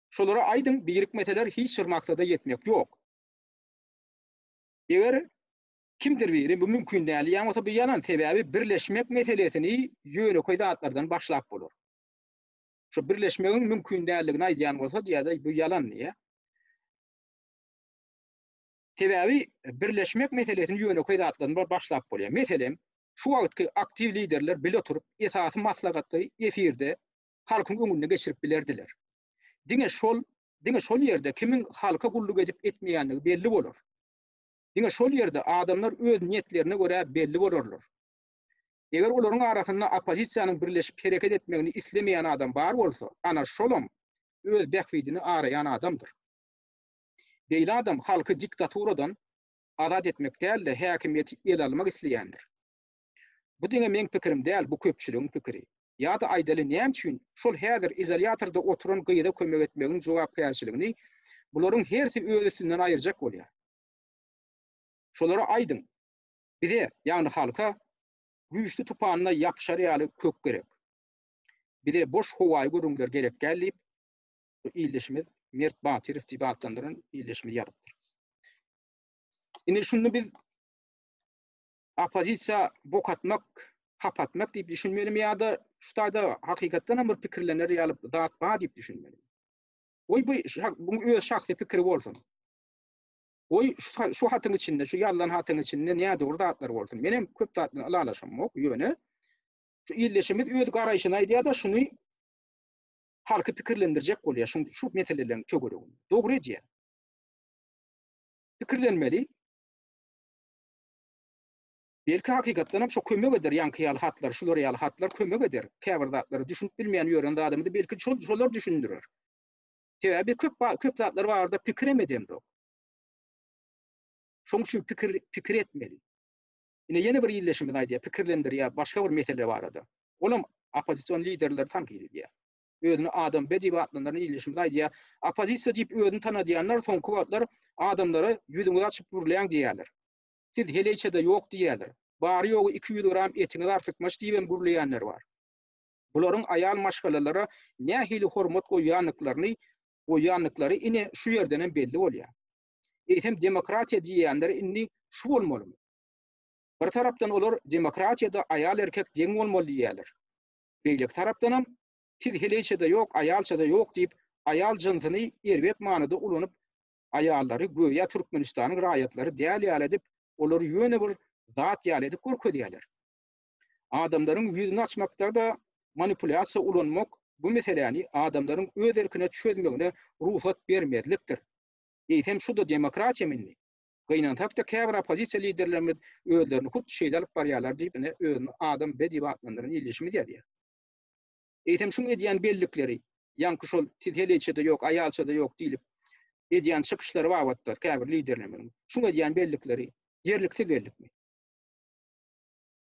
Şolara aýdyň, birikmeseler hiç bir maksada ýetmek ýok. Eger kimdir biri bu mümkin däl diýýän bolsa bu ýalan, sebäbi birleşmek meselesini ýönekeý zatlardan başlap bolar. Şu birleşmegiň mümkin däldigini aýdýan bolsa diýýär-de bu ýalan diýýär. Sebäbi birleşmek meselesini ýönekeý zatlardan başlap bolýar. Meselem, şu wagtky aktiw liderler bile oturyp esasy maslahaty efirde halkyň öňünde geçirip bilerdiler. Diňe şol, diňe şol ýerde kimiň halka gulluk edip etmeýändigi belli bolar. Diňe şol ýerde adamlar öz niýetlerine görä belli bolarlar. Eger olaryň arasynda oppozisiýanyň birleşip hereket etmegini islemeýän adam bar bolsa, ana şolam öz bähbidini araýan adamdyr. Beýle adam halky diktaturadan azat etmek däl-de, häkimiýeti ele almak isleýändir. Bu diňe meň pikirim däl, bu köpçüligiň pikiri. Ýa-da aýdaly näme üçin şol häzir izolýatorda oturan gyza kömek etmegiň jogapkärçiligini bularyň hersi öz üstünden aýyrjak bolýar. Şolara aýdyň, bize, ýagny halka güýçli tupanda ýapyşar ýaly kök gerek. Bize boş howaýy gürrüňler gerek däl diýip, bu ildeşimiz Mert Batyrow diýip atlandyran ildeşimiz ýazypdyr. Indi şunda biz oppozisiýa bok atmak, hap atmak diýip düşünmelimi ýa-da şu taýda hakykatdan hem bir pikirlener ýaly zat bar diýip düşünmelimi? Goý bu bu öz şahsy pikiri bolsun. Goý şu, şu hatyň içinde, şu ýazylan hatyň içinde nädogry zatlar bolsun. Menem köp zat bilen ylalaşamok, ýöne şu illeşimiz öz garaýşyny aýdýar-da, şuny halky pikirlendirjek bolýar şu, şu meseleleriň töwereginde. Dogry edýär. Pikirlenmeli. Belki hakykatdan hem şo kömek eder ýaňky ýaly hatlar, şular ýaly hatlar kömek eder. Käbir zatlary düşünip bilmeýän ýören zadymyzy belki şol şolar düşündirer. Sebäbi biz köp köp zatlar barada pikir hem edemzok. Şoň üçin pikir pikir etmeli. Ine ýene bir illeşimiz aýdýar, pikirlendirýär başga bir mesele barada. Olam oppozision liderleri tankyt edýär. Özüni Adam B diýip atlandyran illeşimiz aýdýar, oppozisiýa diýip özüni tanadýanlar soňky wagtlar adamlara ýüzüňizi açyp gürläň diýýärler. Siz heleýçe-de ýok diýýärler. Bary-ýogy 200 gram etiňiz artykmaç diýibem gürleýänler bar. Bularyň aýal maşgalalara nähili hormat goýýandyklaryny goýýandyklary ine şu ýerdenem belli bolýar. Eýsem demokratiýa diýýänleri indi şu bolmalymy? Bir tarapdan olar demokratiýada aýal-erkek deň bolmaly diýýärler. Beýleki tarapdanam siz heleýçe-de ýok, aýalça-da ýok diýip aýal jynsyny erbet manyda ulanyp aýallary göýä Türkmenistanyň raýatlary däl ýaly edip, olary ýöne bir zat ýaly edip görkezýärler. Adamlaryň ýüzüni açmakda-da manipulýasiýa ulanmak bu meseläni adamlaryň öz erkine çözmegine rugsat bermezlikdir. Eýsem şu-da demokratiýamy indi? Gynansak-da käbir oppozisiýa liderlerimiz özlerini hut şeýle alyp barýarlar diýip ine özüni Adam B diýip atlandyran ildeşimiz ýazýar. Eýsem şuň edýän bellikleri, ýaňky şol siz heleýçe-de ýok, aýalça-da ýok diýlip edýän çykyşlary babatda käbir liderlerimiziň şuň edýän bellikleri ýerliksiz bellikmi?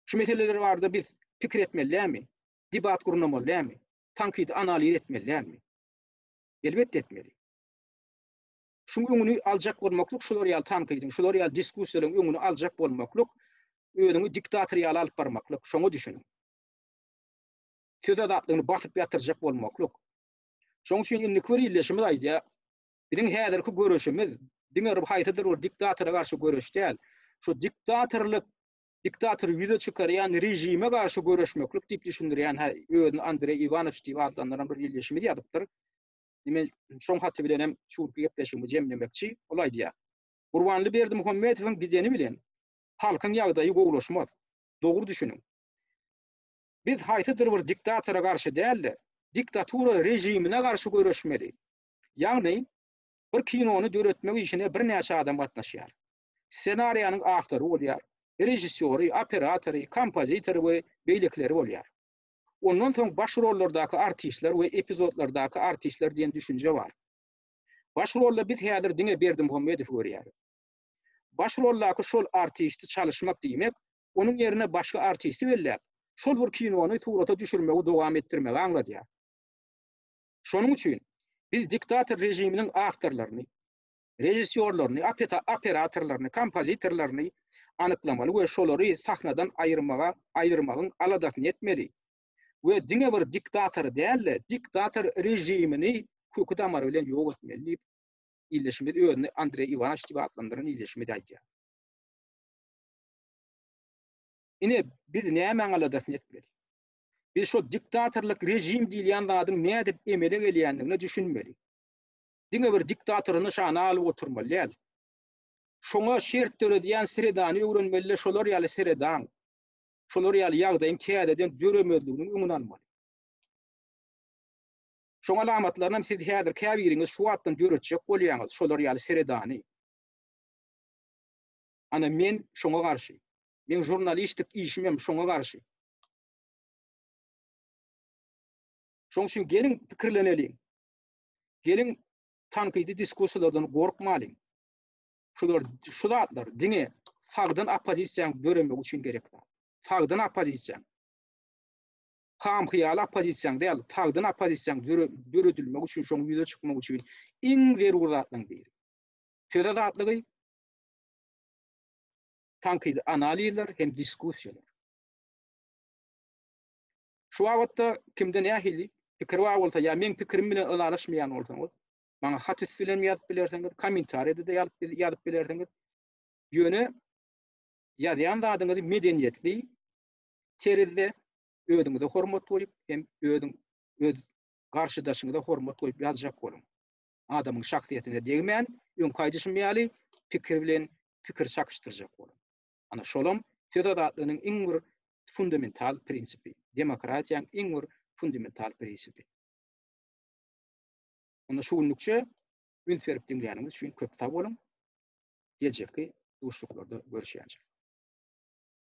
Şu meseleler barada biz pikir etmeli dälmi? Debat gurnamaly dälmi? Tankydy analiz etmeli dälmi? Elbetde etmeli. Şuň öňüni aljak bolmaklyk, şular ýaly tankydyň, şular ýaly diskussiýalaryň öňüni aljak bolmaklyk, özüňi diktator ýaly alyp barmaklyk, şoňa düşüniň. Söz azatlygyny basyp ýatyrjak bolmaklyk. Şonuň üçin indiki bir illeşimiz aýdýar, biziň häzirki göreşimiz diňe bir haýsydyr bir diktatora garşy göreş däl. Şu diktatorlyk, diktatory ýüze çykarýan režime garşy göreşmeklik diýip düşündirýän özüni Andreý Iwanowiç diýip atlandyran bir illeşimiz ýazypdyr. Men şoň haty bilen hem şu günki gepleşigimi jemlemekçi. Ol aýdýar. Gurbanly Berdimuhamedowyň gideni bilen halkyň ýagdaýy gowulaşmaz. Dogry düşüniň. Biz haýsydyr bir diktatora garşy däl-de, diktatura režimine garşy göreşmeli. Ýagny, bir kinony döretmek işine birnäçe adam gatnaşýar. Ssenariýanyň awtory bolýar, režissýory, operatory, kompozitory we beýlekileri bolýar. Ondan soň baş rollardaky artistler we epizodlardaky artistler diýen düşünje bar. Baş rolda biz häzir diňe Berdimuhamedowy görýäris. Baş roldaky şol artisti çalyşmak diýmek, onuň ýerine başga artisti belläp, şol bir kinony surata düşürmegi dowam etdirmegi aňladýar. Şonuň üçin biz diktator režiminiň awtorlaryny, režissýorlaryny, operatorlaryny, kompozitorlaryny anyklamaly we şolary sahnadan aýyrmaga aýyrmagyň aladasyny etmeli we diňe bir diktatory däl-de, diktator režimini köki-damary bilen ýok etmeli diýip, ildeşimiz özüni Andreý Iwanowiç diýip atlandyran ildeşimiz aýdýar. Ine, biz nämäň aladasyny etmeli? Biz şo diktatorlyk režim diýilýän zadyň nädip emele gelýändigine düşünmeli. Diňe bir diktatory nyşana alyp oturmaly däl. Şoňa şert döredýän sredany öwrenmeli-de şolar ýaly sredaň, şolar ýaly ýagdaýyň täzeden döremezliginiň öňüni almaly. Şoň alamatlarynam siz häzir käbiriňiz şu wagtdan döretjek bolýaňyz, şolar ýaly sredany. Ana men şoňa garşy. Meň žurnalistik işimem şoňa garşy. Şoň üçin geliň pikirleneliň. Geliň tankydy diskussiýalardan gorkmalyň. Şular şu zatlar diňe sagdyn oppozisiýanyň döremegi üçin gerek zat. Sagdyn oppozisiýaň. Ham-hyýaly oppozisiýaň däl, sagdyn oppozisiýaň döredilmegi üçin, şoň ýüze çykmagy üçin iň zerur zatlaryň biri. Söz azatlygy, tankydy analizler hem diskussiýalar. Şu babatda kimde nähili pikir bar bolsa ýa meň pikirim bilen ylalaşmaýan bolsaňyz, maňa hat üsti bilen ýazyp bilersiňiz, kommentariýada-da ýazyp bilersiňiz. Ýöne ýazýan zadyňyzy medeniýetli terzde özüňize hormat goýup hem özüň öz garşydaşyňyza hormat goýup ýazjak boluň. Adamyň şahsyýetine degmän, öňki aýdyşym ýaly, pikir bilen pikir çakyşdyrjak boluň. Ana şolam söz azatlygynyň iň bir fundamental prinsipi, demokratiýaň iň bir fundamental prinsipi. Onda şu günlükçe üns berip diňläniňiz üçin köp sag boluň. Geljekki duşuşyklarda görüşýänçä.